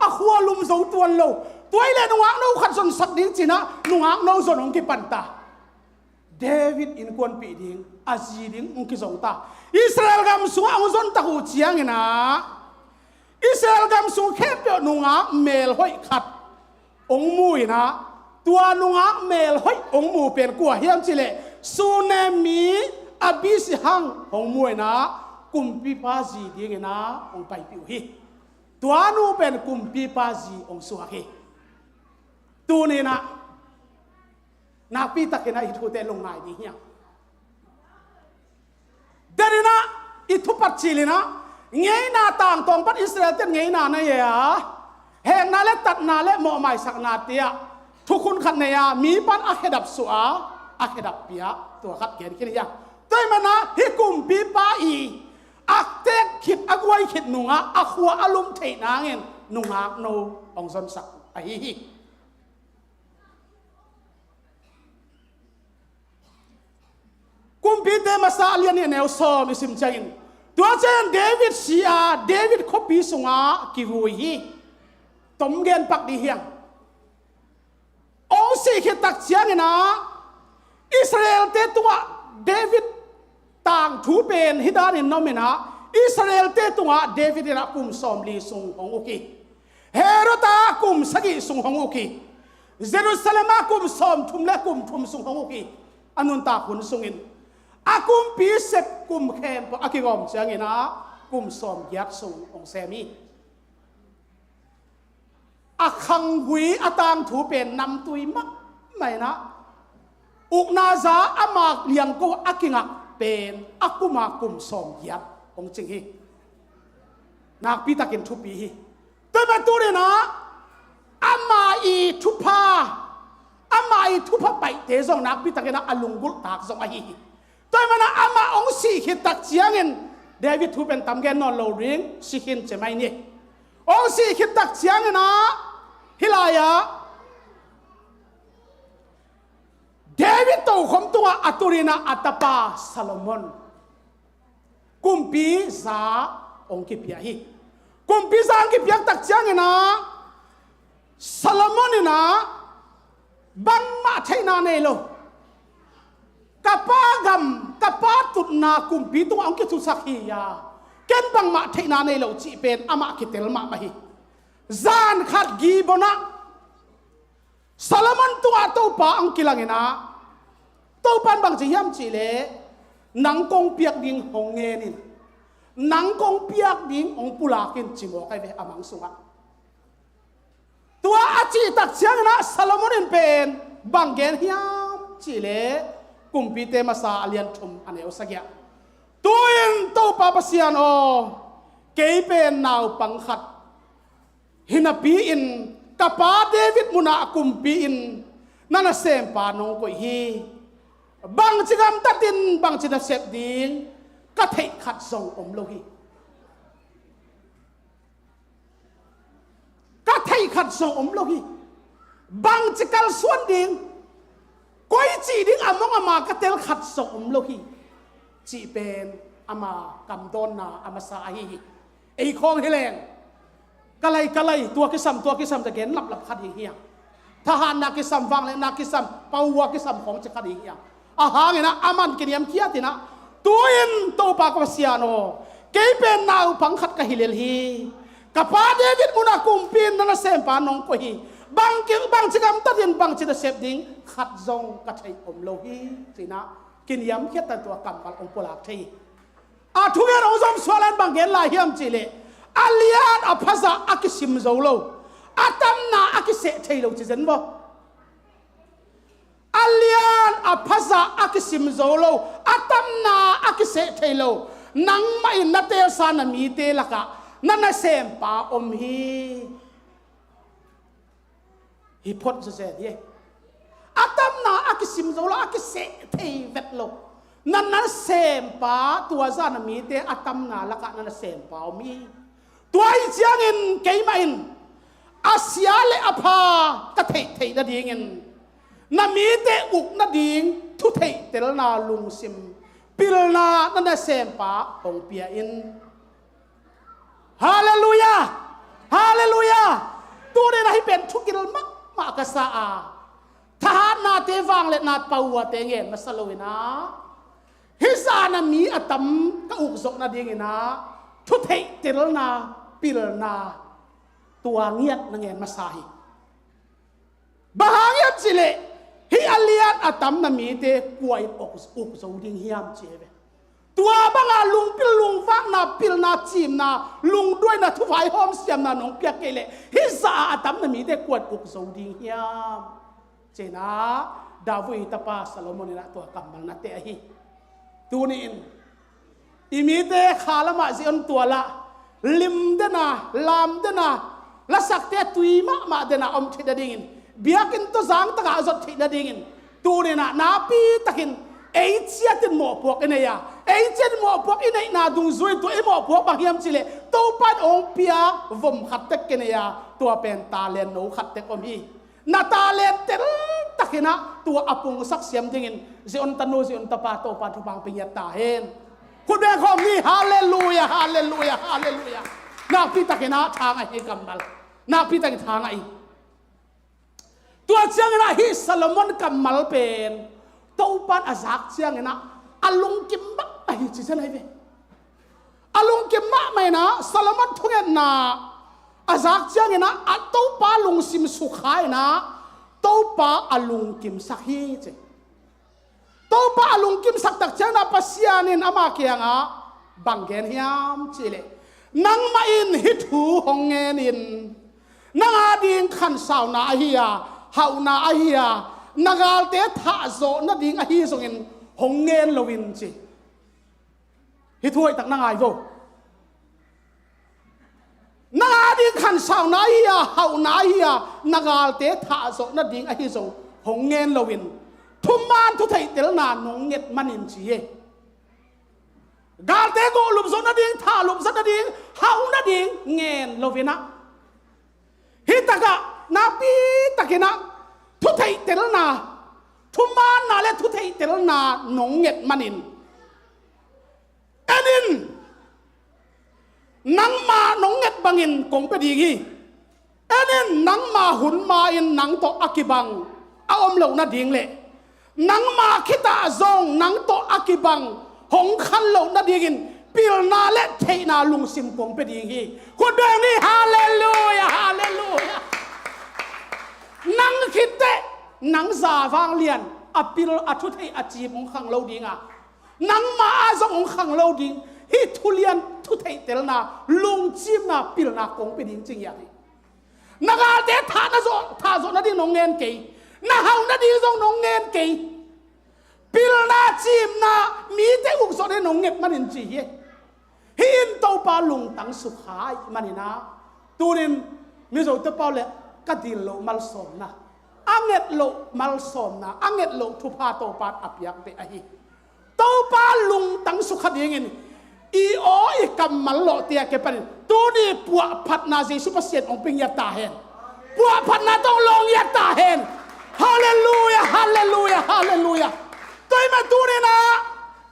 a khua lum zo tuan lo. Tua ahih leh nungakno khat zonsak ding ci-in ah nungakno zon hong kipan ta. David innkuanpih ding, a zi ding hong kizong ta. Israel gam sungah hong zontak uh ciangin ah Israel gam sung khempeuh nungak melhoih khat hong mu-in ah, tua nungak melhoih hong mu pen kua hiam cih leh Shunem mi Abishag hong mu-in ah kumpipa zi dingin ah hong paipih uh hi. Tua nu pen kumpipa zi hong suak hi. Tuni-in ah nakpi takin ah hih thute lungngai ding hi hang. Denin ah i thupat cilin ah ngeina tangtawng pan Israel-te in ngeina na hi a, hekna le tatna le mawhmaisaknate ah thukhun khat nei a, mipa in a khedap suah a, a khedap pia, tua khat gen khin hi hang. Tua ahih manin ah hih kumpipa i a tek khit, a guai khit nungah a khua a lum theih nangin nungakno hong zonsak ahi hi. Kumpite Masa a lian nih a neu sawm i sim ciangin, tua ciangin David si a, David khuapi sungah kivui hi. Tom gen pak dih hi hang. Hong sih khit tak ciangin ah Israel-te tungah David tangthu pen hih danin na om in ah, Israel-te tungah David in ah kum sawmli sung hong uk hi. Herod ah kum sagih sung hong uk hi. Jerusalem ah kum sawmthum le kum thum sung hong uk hi. A nuntak hun sungin a kumpi sep kum khempeuh a kigawm ciangin ah kum sawmgiat sung hong sem hi. A khanggui a tangthu pen namtui mahmah in ah, ukna za ama liangko a kingak pen a kum a kum sawmgiat hong cing hi. Nakpi takin thupi hi. Tua ahih manin tuni-in ah ama i thupha, ama i thupha paihte zong nakpi takin ah a lunggulhtak zong ahi hi. Tua ahih manin ah amah hong sih khit tak ciangin David thu pen tam gen nawn lo ding, si khin ci mai ni. Hong sih khit tak ciangin ah hih lai-ah David tokhom tungah a tuni-in ah a tapa Solomon kumpi za hong kipia hi. Kumpi za hong kipiak tak ciangin ah Solomon in ah bangmah theihna nei lo. Ka pa gam, ka pa tutna kumpi tungah hong kithusak hi a, ken bangmah theihna nei lo cih pen amah kitel mahmah hi. Zan khat Gibeon ah Solomon tungah Topa hong kilang in ah, Topa in bang ci hiam cih leh, nang kong piak ding hong ngen in, nang kong piak ding hong pulak in ci mawk ahi ve a mang sungah. Tua a cih tak ciangin ah Solomon in pen bang gen hiam cih leh, Kumpite Masa a lian thum a neu sagih ah, tu-in Topa Pasian aw, kei pen naupang khat hi napi-in ka pa David munah kumpi in na nasempa nong koih hi. Bangci gamtat in bangci na sep ding ka theih khat zong om lo hi. Ka theih khat zong om lo hi. Bangci kalsuan ding, koi cih ding a mong a ma ka tel khat zong om lo hi. cih pen ama kamdawnna a masa ahi hi. Ei khawng hi leng, ka lai, ka lai, tua kisam, tua kisam, za gen laplap kha ding hi hang. Thahatna kisam, vangliatna kisam, pauwa kisam khawng ci kha ding hi hang. A hangin ah, aman kiniamkhiat in ah, tu-in Topa ka Pasian aw, kei pen naupang khat ka hi lel hi. Ka pa David munah kumpi-in na nasempa nong koih hi. Bang ki, bangci gamtatin bangci nasep ding khat zong ka theih om lo hi, ci-in ah kiniamkhiat tan tua kammal hong pulak thei hi. A thugen hong zom sualan bang gen lai hiam cih leh, a lian a phazah a kisim zo lo, a tamna a kiseh thei lo ci zen maw? A lian a phazah a kisim zo lo, a tamna a kiseh thei lo, nangmah in na teelsa na mite lakah na nasempa om hi. Hi phot zawzen hi. A tamna a kisim zo lo, a kiseh thei vet lo, na nasempa, tua zah na mite a tamna lakah na nasempa om hi. Tua ahih ciangin keimah in a sia le a pha ka theih theih nadingin na mite uk nading thu theihtelna lungsim pilna na nasempa hong pia in. Halleluiah! Halleluiah! Tuni-in ah hih pen thugil mahmah ka sa a, thahatnate, vangliatna, pauwate ngen masa lo-in ah, hih zah na mi a tam ka uk zawh nadingin ah thu theihtelna pilna tua ngiat na ngen masa hi. Bang hang hiam cih leh, hih a lian a tam na mite kua in uk, uk zo ding hiam ci hi ve. Tua banga lungpil lungvakna, pilna, cimna, lungduaina, thuvaihawm siamna nong piak kei leh, hih zah a tam na mite kua in uk zo ding hiam, ci-in ah David tapa Solomon in ah tua kammal na teh ahi. Tuni-in i mite kha lamah Zion tualah lim dena, lam dena, lasakte tui mahmah dena om theih nadingin, biakinn tawh zangtakah a zot theih nadingin, tuni-in ah nakpitakin ei ciatin mawhpuak i nei a, ei ciatin mawhpuak i neihna dungzui, tua i mawhpuak bang hiam cih leh, Topa in hong pia vom khat tek kinei a, tua pen talent no khat tek om hi. Na talent teltakin ah tua a pungsak siam dingin Zion tanu, Zion tapa, Topa in thupha hong pia ngiat ta hen. Khut beng khawm ni. Halleluiah, halleluiah, halleluiah. Nakpitakin ah thang ahi kammal. Nakpitakin thang ahi. Tua ciangin ah hih Solomon kammal pen Topa in a zak ciangin ah a lungkim mahmah hi ci zen ahi ve. A lungkim mahmah in ah Solomon thungetna a zak ciangin ah, a Topa lungsim sukha in ah Topa a lungkimsak hi ci. Topa a lungkimsak tak ciangin ah Pasian in ama kiangah bang gen hiam cih leh, nangmah in hih thu hong ngen in, nang ading khansauna ahi a, hauhna ahi a, na galte thahzawh nading ahi zongin hong ngen lo in ci. Hih thu hoihtak na ngai vo. Nang ading khansauna ahi a, hauhna ahi a, na galte thahzawh nading ahi zong hong ngen lo in, thuman thutheihtelna nong nget manin ci hi. Galte gawhlup zawh nading, thahlup zawh nading, hauh nading ngen lo in ah, hih takah nakpitakin ah thutheihtelna, thumanna le thutheihtelna nong nget manin, en in, nangma nong nget bangin kong pia ding hi. En in, nangma hun ma-in nang tawh a kibang a om loh nading le nangma khitah zong nang tawh a kibang hong khan loh nadingin pilna le theihna lungsim kong pia ding hi. Khut beng ni. Halleluiah, halleluiah. Nang khitteh, nang za vanglian a pil, a thutheih, a cim hong khang lo ding a, nangma ah zong hong khang lo ding hih thulian, thutheihtelna, lungcimna, pilna kong pia ding ci ngiat hi. Na galte thah na zawh, thahzawh nading nong ngen kei. Na hauh nading zong nong ngen kei. Pilna, cimna, mite ukzawh nading nong nget manin ci hi. Hih in Topa lungtang sukha ahih manin ah, tunin Mizote pau le ka dil loh malsawmna, a nget loh malsawmna, a nget loh thupha Topa in a piak beh ahi. Topa lungtang sukha dingin i aw i kammal lawhte a kipanin tuni puahphatna Jesu Pasian hong pia ngiat ta hen. Puahphatna tawh hong lawh ngiat ta hen. Halleluiah, halleluiah, halleluiah. Tua ahih manin tuni-in ah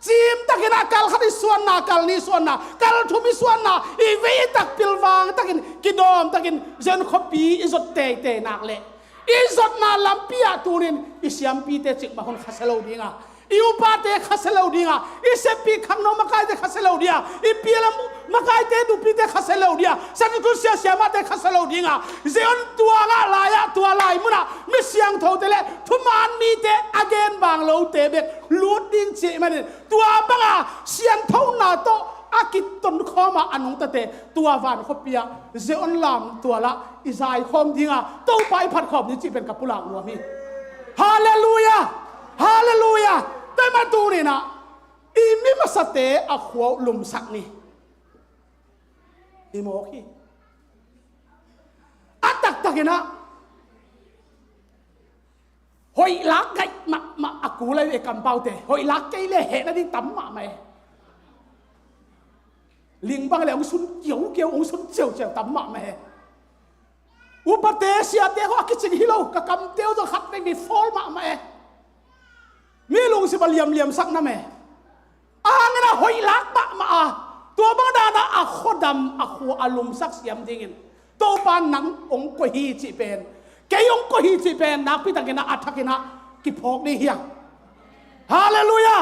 Cimtakin a kal khat i suanna, kal nih suanna, kal thum i suanna, i vei i tak pilvang takin, kidawm takin, Zion khuapi i zot teitei nak leh i zotna lampi ah tunin i siampite cikmah hun khasia lo dinga, i upate khasia lo dinga, i seppi khangno makaite khasia lo dinga, i pialam makaite nupite khasia lo dinga, Sunday school siasia mahte khasia lo dinga, Zion tuangah lai-ah tua lai munah mi siangthote le thuman mite a gen bang lote bek lut ding cih manin tua banga sianthona tawh a kitonkhawma a nungtate tua van khuapi ah Zion lam tualah i zaikhawm dinga Topa i phatkhawm ni cih pen ka pulak nuam hi. Halleluia. Halleluia. Tua mah tuninah i mi masate a khua uh lumsak ni. Hi mawk hi. A taktakinah hoih lak gaih mahmah a ku lai ve kampaute. Hoih lak kei le hehna ding tam mahmah e. Ling bang le hong sun kiaukiau, hong sun ciauciau tam mahmah e. Upate siate khawh a kicing hi lo, ka kamte uh zong khat vei vei fawl mahmah e. Mi lungsim a liamliamsak nam e. A hangin a hoih lak mahmah a, tua bang dana a khuadam a khua a lumsak siam dingin Topa nang hong koih hi cih pen, kei hong koih hi cih pen nakpi takinah a thakinah kiphawk ding hiang. Halleluia.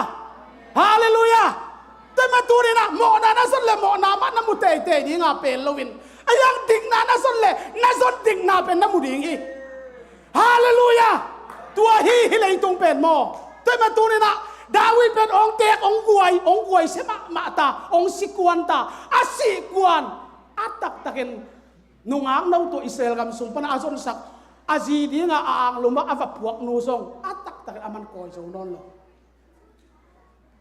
Halleluia. Tua mah tuninah mawhna na zon le mawhna mah na mu teitei dinga pel loin, a hiang dikna na zon le na zon dikna pen na mu ding hi. Halleluia. Tua hi hi leitung pen maw. Tua mah tuninah David pen hong tek, hong guai, hong guai sia mahmah ta, hong si kuan ta. A sih kuan a taktakin nungak no tua Israel gam sung pana a zonsak a zi dinga a anglum ah a va puak nu zong a taktakin a man kawi zo nawn lo.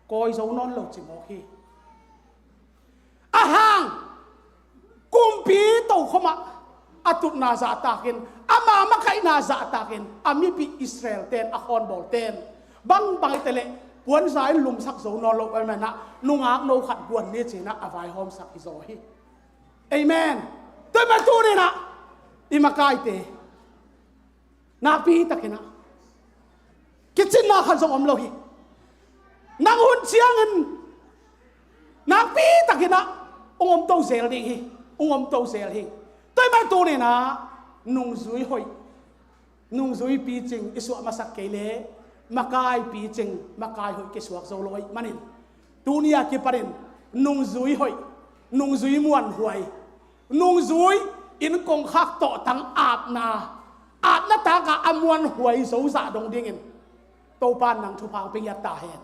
Kawi zo nawn lo ci mawk hi. A hang kumpi tokhomah a tutna zahtakin, ama makaihna zahtakin, a mipi Israel ten, a khawnbawl ten bangbang i teleh puanza in lumsak zo nawn lo ahih manah nungak no khat guan ni cinah a vaihawmsak hi zaw hi. Amen. Tua mah tuninah i makaite nakpi takinah kicinna khat zong om lo hi. Nang hun ciangin nakpi takinah hong om to zel ding hi. Hong om to zel hi. Tua mah tuninah nungzui hoih, nungzui picing i suah masak kei leh makai picing, makai hoih kisuak zo lo ahih manin tuni a kipanin nungzui hoih, nungzui muanhuai, nungzui in kongkhak tawhtang apna, apna taka a muanhuai zozah dong dingin Topa nang thupha hong pia ngiat ta hen.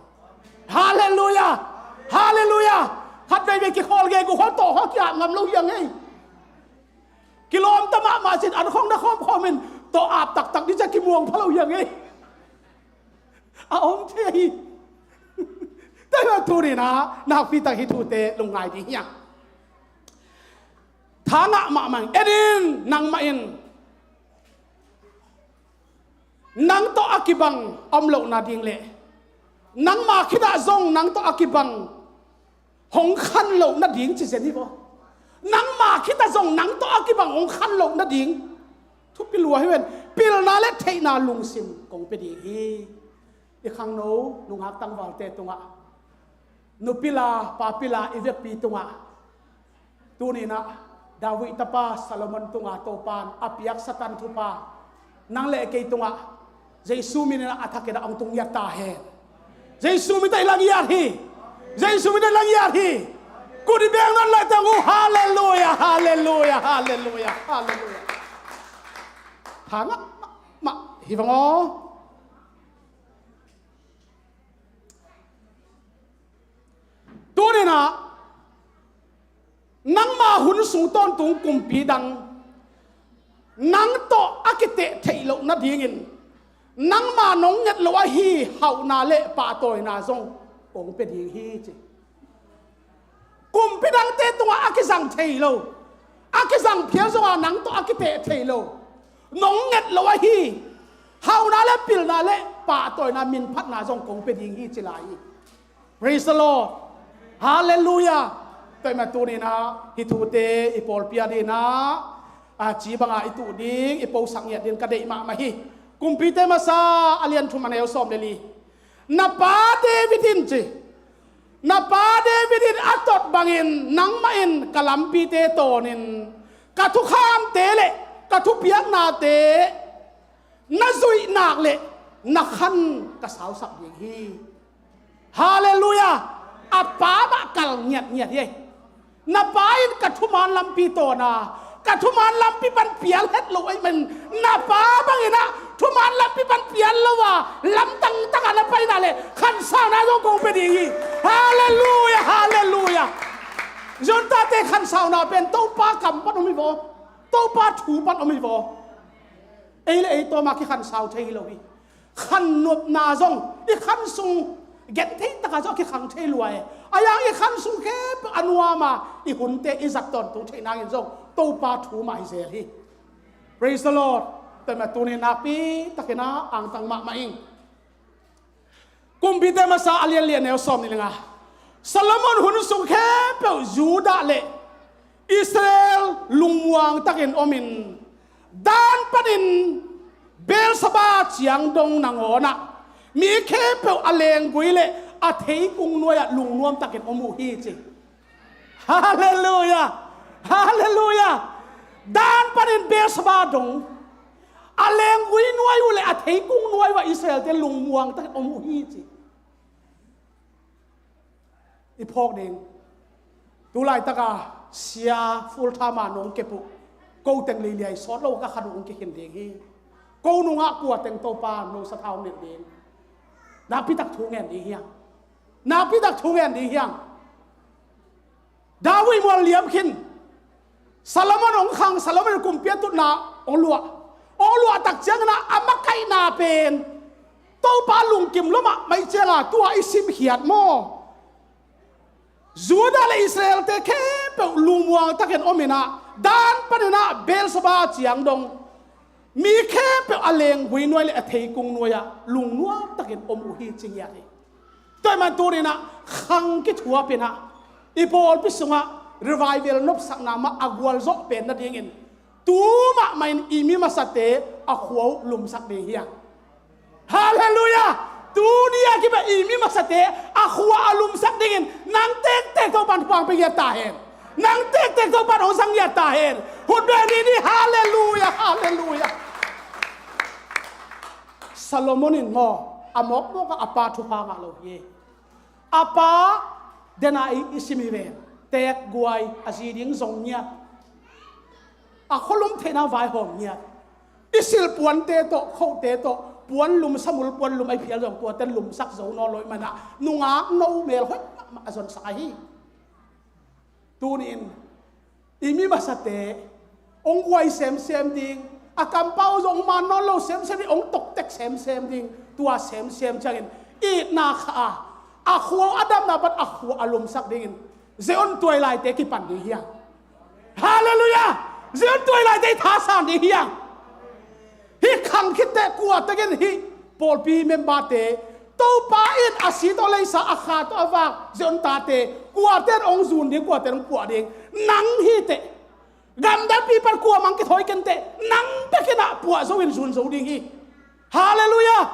Halleluia. Halleluia. Khat veivei kikhawl gegu khawl tawh khawl ki-ap ngam lo hiang ei. Kilawmta mahmah cin an khawng na khawmkhawm in tawh ap taktak ding cia kimuang pha lo hiang ei. A om thei hi. Tua hi a tuninah nakpi tak hi thute lungngai ding hiang. Thangah mahmah in, en in, nangmah in nang tawh a kibang om loh nading le nangma khitah zong nang tawh a kibang hong khan loh nading ci zen hi vaw. Nangma khitah zong nang tawh a kibang hong khan loh nading thupi lua hi ven. Pilna le theihna lungsim kong pia ding hi. I khangno nungak tangvalte tungah, nupila papila i vekpi tungah, tuninah David tapa Solomon tungah Topan a piak Satan thupha nang le kei tungah Jesu min inah a thakinah hong tung ngiat ta hen. Jesu min tawh i la ngiat hi. Jesu min tawh i la ngiat hi. Kut i beng nawn lai tang uh. Halleluia. Halleluia. Halleluia. Halleluia. Thangah mahmah hi vang aw. Tuninah nangma hun sung tawntung kumpi dang nang tawh a kiteh theih loh nadingin nangma nong nget loh ahi hauhna le pahtawina zong kong pia ding hi ci. Kumpi dangte tungah a kizang thei lo, a kizang phial zongah nang tawh a kiteh thei lo, nong nget loh ahi hauhna le pilna le pahtawina minphatna zong kong pia ding hi ci lai hi. Praise the Lord. Halleluia. Tua mah tuninah hih thute i pawlpi a dinah a ci banga i tuh ding, i posak ngiat ding ka deih mahmah hi. Kumpite masa a lian thum a neu sawm le li. Na pa David in ci, Na pa David in a tot bangin nangmah in ka lampite tawnin ka thukhamte le ka thupiaknate na zuih nak le na khan ka sausak ding hi. Halleluiah. A pa mah kal ngiatngiat hi. Na pa in ka thuman lampi tawn a, ka thuman lampi pan pial het lo ahih man, na pa bangin ah thuman lampi pan pial lo a, lamdang tak a na paina le khansauna zong kong pia ding hi. Halleluiah, halleluiah. Zon tate khansauna pen Topa kam pan om hi vaw, Topa thu pan om hi vaw. Ei le ei tawm a kikhansau thei hi lo hi. Khan nopna zong i khan sung gen thei taka zong a kikhang thei lua e. A yang i khan sung khempeuh a nuam a, i hunte i zat tawntung theih nangin zong Topa thu mah hi zel hi. Praise the Lord. Tua mah tuni nakpi takin ah angtang mahmah ing. Kumpite Masa a lian li a neu sawm nih le nga. Solomon hun sung khempeuh Judah le Israel lungmuang takin omin, Dan panin Beersheba ciang dong nangawnah mi khempeuh a lenggui le a theikung nuai-ah lungnuam takin om uh hi ci. Halleluiah! Halleluiah! Dan panin Beersheba dong a lenggui nuai uh le a theikung nuai uh ah Israelte lungmuang takin om uh hi ci. I phawk ding. Tu laitaka sia full time a nong kep uh, ko teng leiliai sawt lo ka khan uh hong kikhin ding hi. Ko nungah kua teng Topa no sathau nilh ding. Nakpitak thu ngen ding hiang. Nakpitak thu ngen ding hiang. David mual liam khin. Solomon hong khang, Solomon kumpi a tutna hong luah. Hong luah tak ciangin ah a makaihna pen Topa lungkim lomah mai cianga tua i simkhiat maw? Judah le Israelte khempeuh lungmuang takin omin ah, Dan panin ah Beersheba ciang dong mi khempeuh a lenggui nuai le a theikung nuai-ah lungnuam takin om uh hi ci ngiat hi. Tua ahih man tuni-in ah khang kithuapin ah i pawlpi sungah revival nopsakna mah a gualzawh pen nadingin tu mahmah in i mi masate a khua uh lumsak ding hiang. Halleluiah! Tuni a kipan i mi masate a khua a lumsak dingin nang tektek Topan thupha pia ngiat ta hen. Nang tektek Topan hong zang ngiat ta hen. Hun beng ni ni. Halleluiah! Halleluiah! Solomon in maw, a mawkmawk ah a pa thupha ngah lo hi. A pa dena i, i sim hi ven. Teek guai, a zi ding zong ngiat. A khualum theihna vaihawm ngiat. I silh puante tawh, khote tawh puan lum, samul puan lum a i phial zong tuate lumsak zo nawn lo ahih man ah nungak no melhoih mahmah a zonsak ahi. Tuni-in i mi masate hong guai semsem ding, a kampau zong man nawn lo semsem ding, hong toktek semsem ding, tua semsem ciangin itna khah a, a khua a damna pan a khua a lumsak dingin Zion tuailaite kipan ding hiang. Halleluiah! Zion tuailaite i thasan ding hiang. Hih khang khitteh kuatekin hih pawlpi memberte Topa in a si tawh leisa, a kha tawh a vak Zion tate kuate'n hong zun ding, kuate'n hong puah ding. Nang hiteh gamdangpi pan kuamah kithawi kenteh nang bekin ah puah zo in zun zo ding hi. Halleluiah!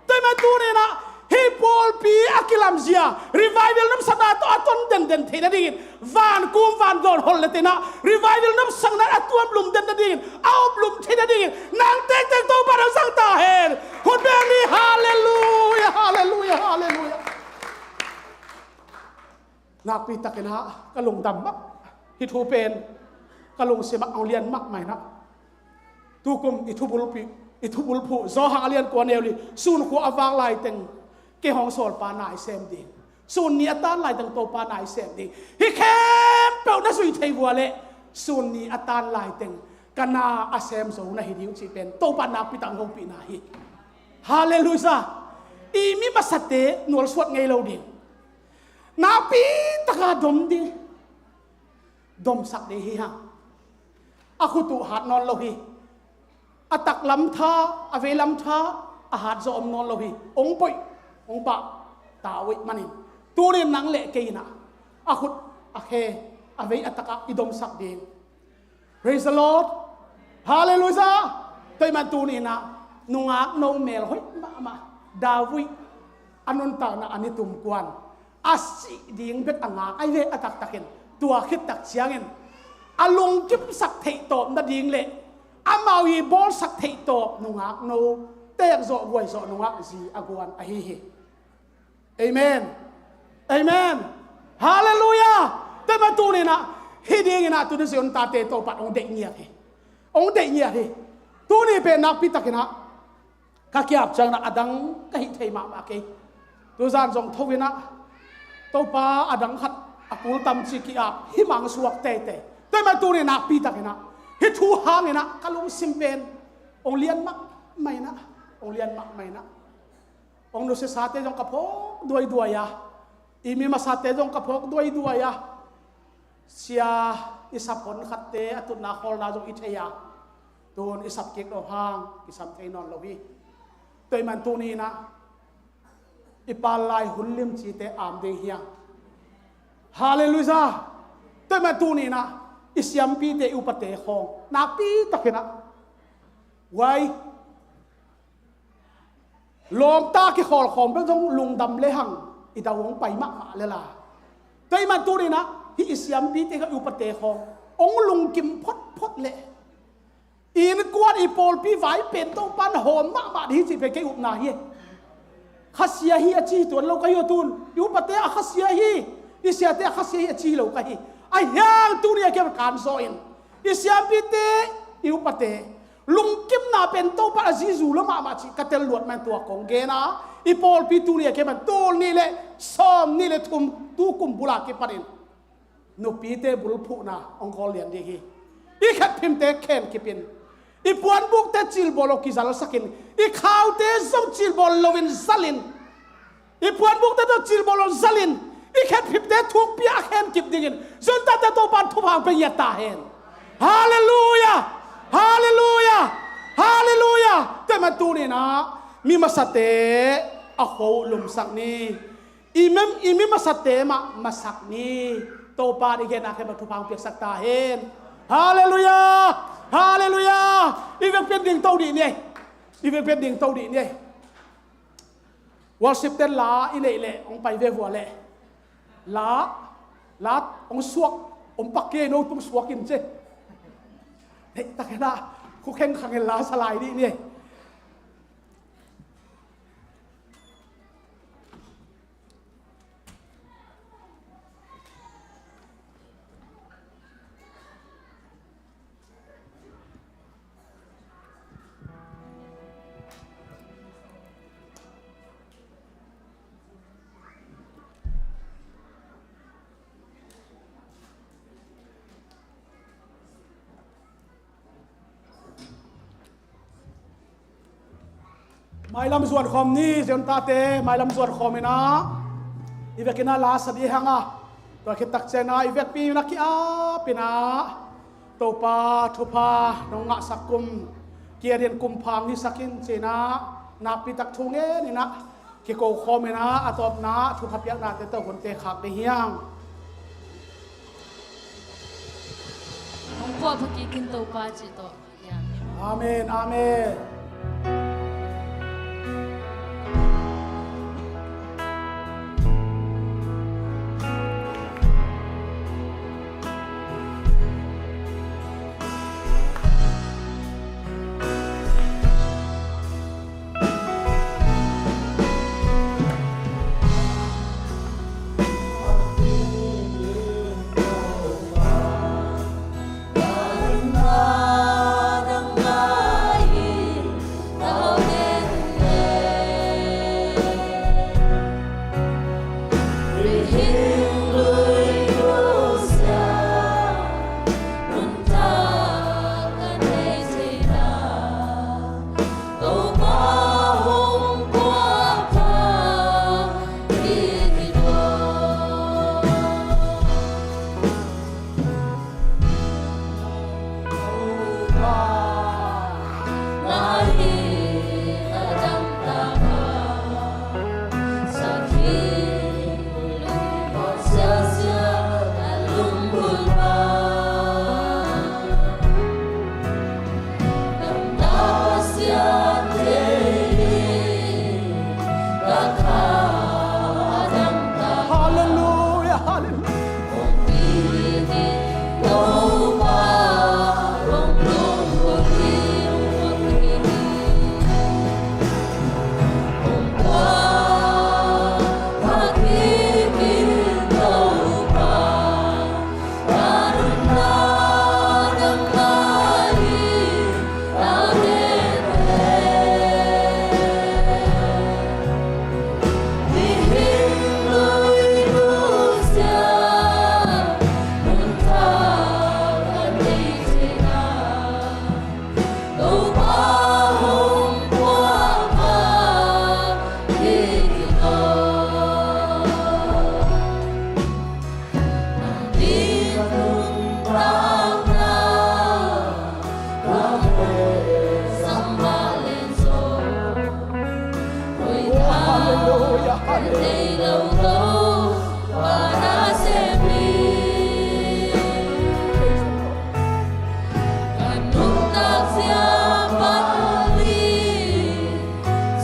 Tua ahih man tuni-in ah hih pawlpi a kilamzia revival nopsakna tawh a ton denden theih nadingin vankum vandawn hol le tenah revival nopsakna a tuam lum den nadingin, a op lum theih nadingin nang tektek Topa nang zang ta hen. Hun beng ni. Halleluiah! Halleluiah! Halleluiah! Nakpi takin ah ka lungdam mah. Hih thu pen ka lungsim ah hong lian mahmah in ah, tukum i thubulpi, i thubulphuh Johan a lian kua neu li, sun khua a vak laiteng kei hong sawlpa na i sem ding, sun ni a tan laiteng Topa na i sem ding. Hih khempeuh na zuih thei vua leh sun ni a tan laiteng ka na a sem zo na hi ding uh cih pen Topa nakpi tak hong hopihna hi. Halleluiah! I mi masate nualsuat ngei lo ding. Nakpi taka dom ding, domsak ding hi hang. A khut uh hat nawn lo hi. A taklam tha, a veilam tha a hat zaw om nawn lo hi. Hong poih, hong pah ta uh ahih manin tuni-in nang le kei in ah a khut, a khe, a vei, a takah i domsak ding. Praise the Lord. Halleluiah. Tua ahih man tuni-in ah nungak no melhoih mahmah David a nuntakna a ni tum kuan a sih ding bek a ngak ahi ve. A taktakin tua khit tak ciangin a lungkimsak theih tawp nading le amau i bawlsak theih tawp nungakno, teekzawh guaizawh nungak zi a guan ahi hi. Amen. Amen. Halleluiah. Tua ahih manin tuni-in ah hih dingin ah tuni Zion tate Topa'n hong deih ngiat hi. Hong deih ngiat hi. Tuni pen nakpi takin ah ka ki-ap ciangin ah a dang ka hih thei mahmah kei. Tuzan zong tho-in ah Topa a dang khat a kul tam ci ki-ap hi mang suak teitei. Tua ahih manin tuni nakpi takin ah hih thu hangin ah ka lungsim pen hong lian mahmah in ah, hong lian mahmah in ah. Hong nusiasate zong ka phawk duaiduai a, i mi masate zong ka phawk duaiduai a, sia i sap hon khatte a tutna khawlna zong i thei a, tun i sap kik lo hang kisam thei nawn lo hi. Tua ahih manin tuni-in ah i pal lai hun limcite am ding hi hang. Halleluiah. Tua ahih manin tuni-in ah i siampite, i upate khawng nakpi takin ah, wai, lawmta kikhawlkhawm bek zong lungdam lehang i dau hong pai mahmah lel a. Tua ahih manin tuni-in ah hih i siampite, i upate khawng hong lungkim photphot leh, i innkuan, i pawlpi vai pen Topa'n hawm mahmah ding hi cih pen kei upna hi. Khasia hi a ci hi tuan lo ka hi uh tun. I upate a khasia hi, i siate a khasia hi a ci hi lo ka hi. Ahih hang tuni a kiam kan zaw in, i siampite, i upate lungkimna pen Topa a zizu lo mahmah cih ka tel luat manin tua kong gen a, i pawlpi tuni a kiam tul nih le sawm nih le thum, tu kum bul a kipanin nupite bulphuhna hong kawl lian ding hi. I khetphimte khen kipin, i puanbukte cilbawl lo kizalsakin, i khaute zong cilbawl loin zalin, i puanbukte tawh cilbawl lo zalin, i khetphimte thukpi a khen kip dingin Zion tate Topa'n thupha hong pia ngiat ta hen. Halleluiah. Halleluiah. Halleluiah. Tua ahih manin tuni-in ah mi masate a kho uh lumsak ni. I mi, i mi masate mah masak ni. Topa'n i genna khempeuh thupha hong piaksak ta hen. Halleluiah. Halleluiah. I vekpi-in dingto dih ni ei. I vekpi-in dingto dih ni ei. Worship te'n la i neih leh hong pai ve vua leh, la, la hong suak, hong pak kei, no tung suak in ci. Neih takin ah khukheng khang in la sa lai dih ni ei. Mailam zuan khawm ni, Zion tate, mailam zuan khawm in ah, i vekin ah la sa dih hang a, tua khit tak ciangin ah i vekpi-in ah ki-ap in ah, Topa thupha nong ngahsak kum, kia dingin kum pha hong hisak in ci-in ah, nakpi tak thu ngen in ah, kiko khawm in ah, a tawpna ah thupha piaknate tawh hunte khak ding hi hang. Hong puahpha kik in Topa cih tawh. Amen, amen. Thei lo Topa nasem hi. Ka nuntak zia pali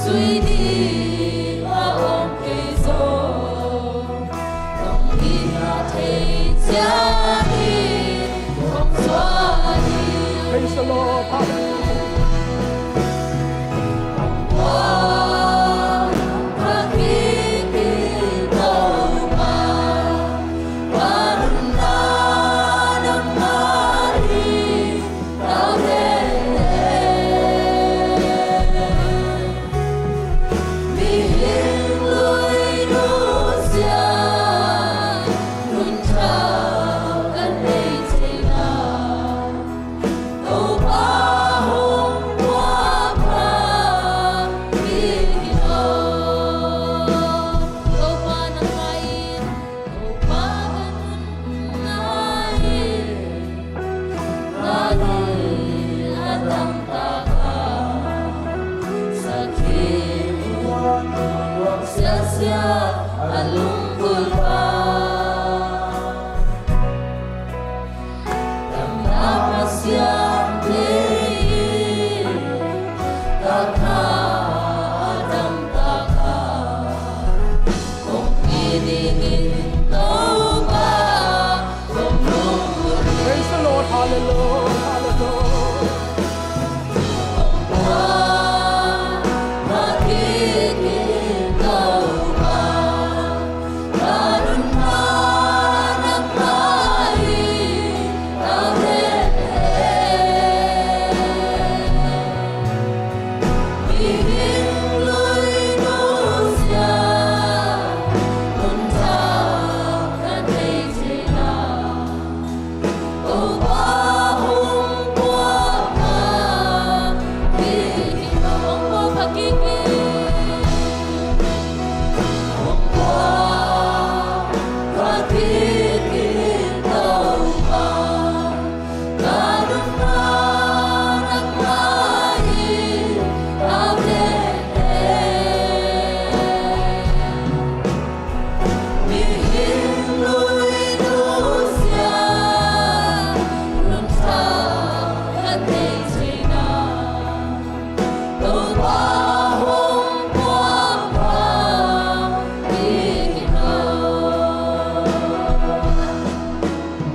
zui ding a om kei zaw. Kong itna thei ciang hi kong suak hi. Praise the Lord. Hallelujah. Topa hong puak pha hi Topa nangmah in, Topa ka nunna hi. Ka dil a tamtak a sakhi, siasia a lunggulh pa. Damna Pasian thei in, ka kha a damtak a kong pi dingin Topa kong lunggulh hi. Praise the Lord, hallelujah, hallelujah.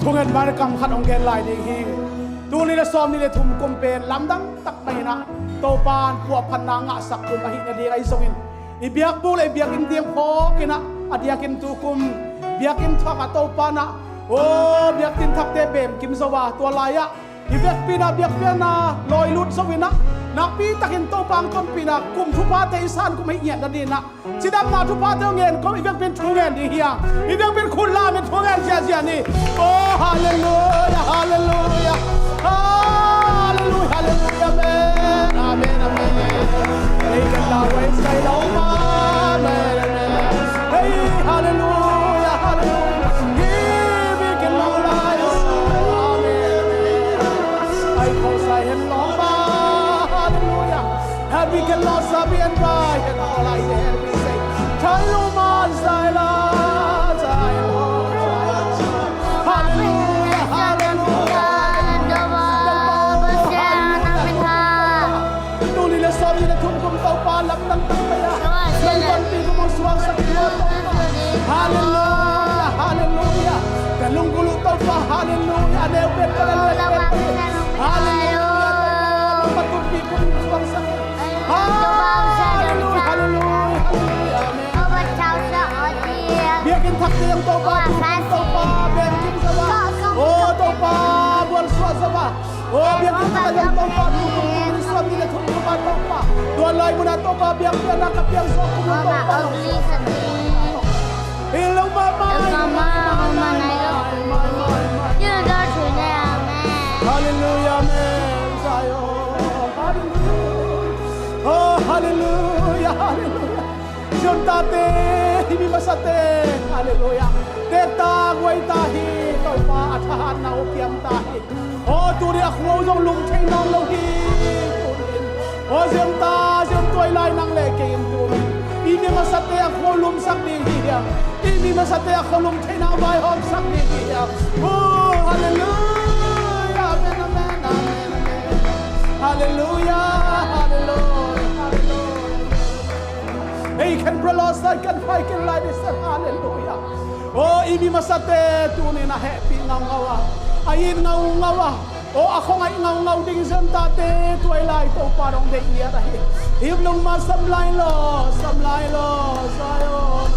Thungen mah kam khat hong gen lai ding hi. Tul nih le sawmnih le thum kum pen lamdang tak mah in ah, Topa in puahphatna ngahsak kum ahih nading ahi zongin, i biakbuk le i biakinn tiang phawk in ah, a diakin tu kum biakinn thak ah Topa in ah, aw, biakinn thakte bemkim zo a, tua lai-ah i vekpi in ah biakpiakna lawi lut zo in ah, nakpi takin Topa hong tonpih in ah kum thuphate i san kum ahih ngiat nading in ah, cidamna thuphate hong ngen kawm, i vekpi in thu ngen ding hi hang. I vekpi in khut lam in thu ngen ziahziah ni. Oh, hallelujah, hallelujah. Hallelujah, hallelujah, amen, amen, amen. Amen, amen. Hey, hallelujah, hallelujah. Hi bikin lo lai. Amen. Ai, khawlsa hen lawm a. Hallelujah. Happy Ken Lawsa, be advised, and all I hear we say, Jai Loma, Jai La, Jai Lo, Jai La. Hallelujah, hallelujah. Tuni le sawmni le thum kum Topa lamdang tak maya. Lamdang pi kum suaksak Topa. Hallelujah, hallelujah. Ka lunggulh uh Topa, hallelujah. A neu pen, a neu pen. Hallelujah, Topa. Patum pi kum suaksak. Hallelujah, hallelujah, hallelujah. Amen. Biakinn thak tiang Topa, Topa, biakinn Topa. Oh, Topa, buan suak Topa. Oh, biakinn thak tiang Topa, Topa, Topa. Tua lai mun ah Topa, biakpiakna ka piang suak kum Topa. Hallelujah, amen. Hallelujah, amen. Zion. Hallelujah. Oh, hallelujah, hallelujah. Zion tate, hi mi masate. Hallelujah. Tek ta, guai ta hi, Topa a thahatna uh kiam ta hi. Aw, tuni a khuo zong lum thei nawn lo hi. Aw, Zion ta, Zion tuai lai nang le kei in tuni i I mi masate a khua lumsak ding hi hiam? I mi masate a khua lum theihna vaihawmsak ding hi hiam? Oh, hallelujah. Amen, amen, amen, amen. Hallelujah, hallelujah, hallelujah. Ei, can praise the Lord, can fight, can lie this, hallelujah. Oh, i mi masate tuni-in a hehpih ngaungau a, a it ngaungau a, oh, a khuangaih ngaungau ding Zion tate tuailai Topa nong deih ngiat ahi. Hih lungma sam lai lo, sam lai lo, Zion.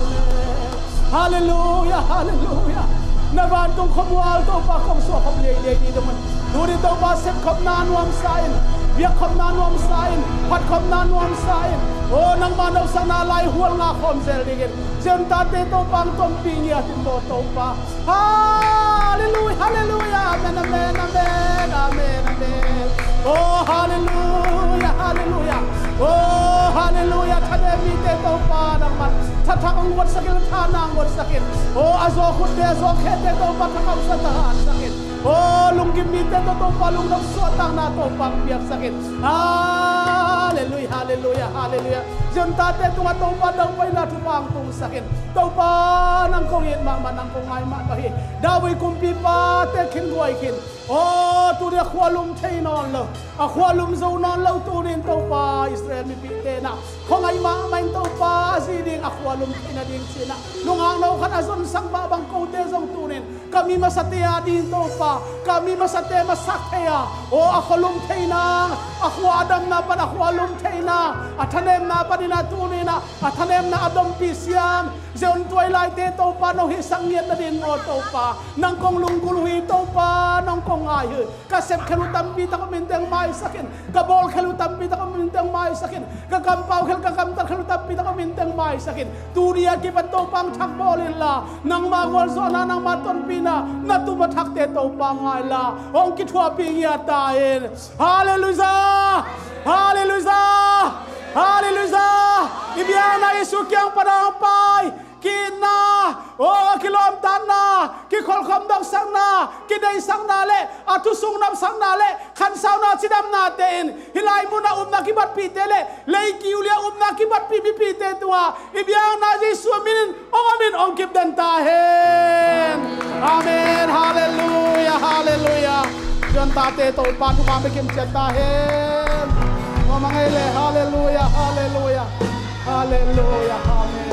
Hallelujah, hallelujah. Na vantung khuamual Topa kong suahkhop liailiai ni dong un. Tuni Topa sepkhopna nuamsa in, biakkhopna nuamsa in, phatkhopna nuamsa in, oh, nangma nopsakna lai hual ngah khawm zel dingin Zion tate Topa hong tonpih ngiat in maw Topa. Hallelujah, hallelujah, amen, amen, amen, amen, amen. Oh, hallelujah, hallelujah. Oh, hallelujah. Thanem mite Topa nangman thathak hong guatsak in, tha nang guatsak in. Oh, a zaw khutte, a zaw khete Topa thakausa thahatsak in. Oh, lunggim mite tawh Topa lungnop suahtakna Topa hong piaksak in. Hallelujah, hallelujah, hallelujah. Zion tate tungah Topa daupaina thupha hong tungsak in. Topa nang kong it mahmah, nang kong ngai mahmah hi. David kumpipate khin guai khin. Oh, tuni a khua lum thei nawn lo, a khua lum zo nawn lo tuni-in Topa Israel mipite na khuangaih mahmah in Topa a zi ding a khua lum theihna ding ci-in a nungakno khat a zonsak mah bang kote zong tuni-in ka mi masate a ding Topa, ka mi masate masak thei a, oh, a khua lum theihna, a khua a damna pan a khua lum theihna, a thanemna panin a tuni-in a, a thanemna a dompih siam Zion tuailaite Topa nong hisak ngiat nading maw Topa, nang kong lunggulh uh hi Topa, nang kong ngai uh hi. Ka sepkhel uh tampi tak om inteh hong maisak in. Ka bawlkhel uh tampi tak om inteh hong maisak in. Ka kampau khel, ka kamtat khel uh tampi tak om inteh hong maisak in. Tuni a kipan Topa hong thakbawl inla, nangma gualzawhna, nangma tonpihna na tum a thakte Topa ngai inla, hong kithuahpih ngiat ta in. Hallelujah! Hallelujah! Hallelujah! I biakna Jesu kiang pan a hong pai, ki-itna, oh, kilawmtatna, kikholhkhop nopsakna, kideihsakna le a thusung nopsakna le khansauna cidamnate in hih lai munah upna kibatpihte le lei kiulia upna kibatpih mipite tungah i biakna Jesu min in hong om in hong kipden ta hen. Amen. Hallelujah, hallelujah. Zion tate Topa thupha hong pia kim ciat ta hen. Hallelujah, hallelujah, hallelujah. Amen.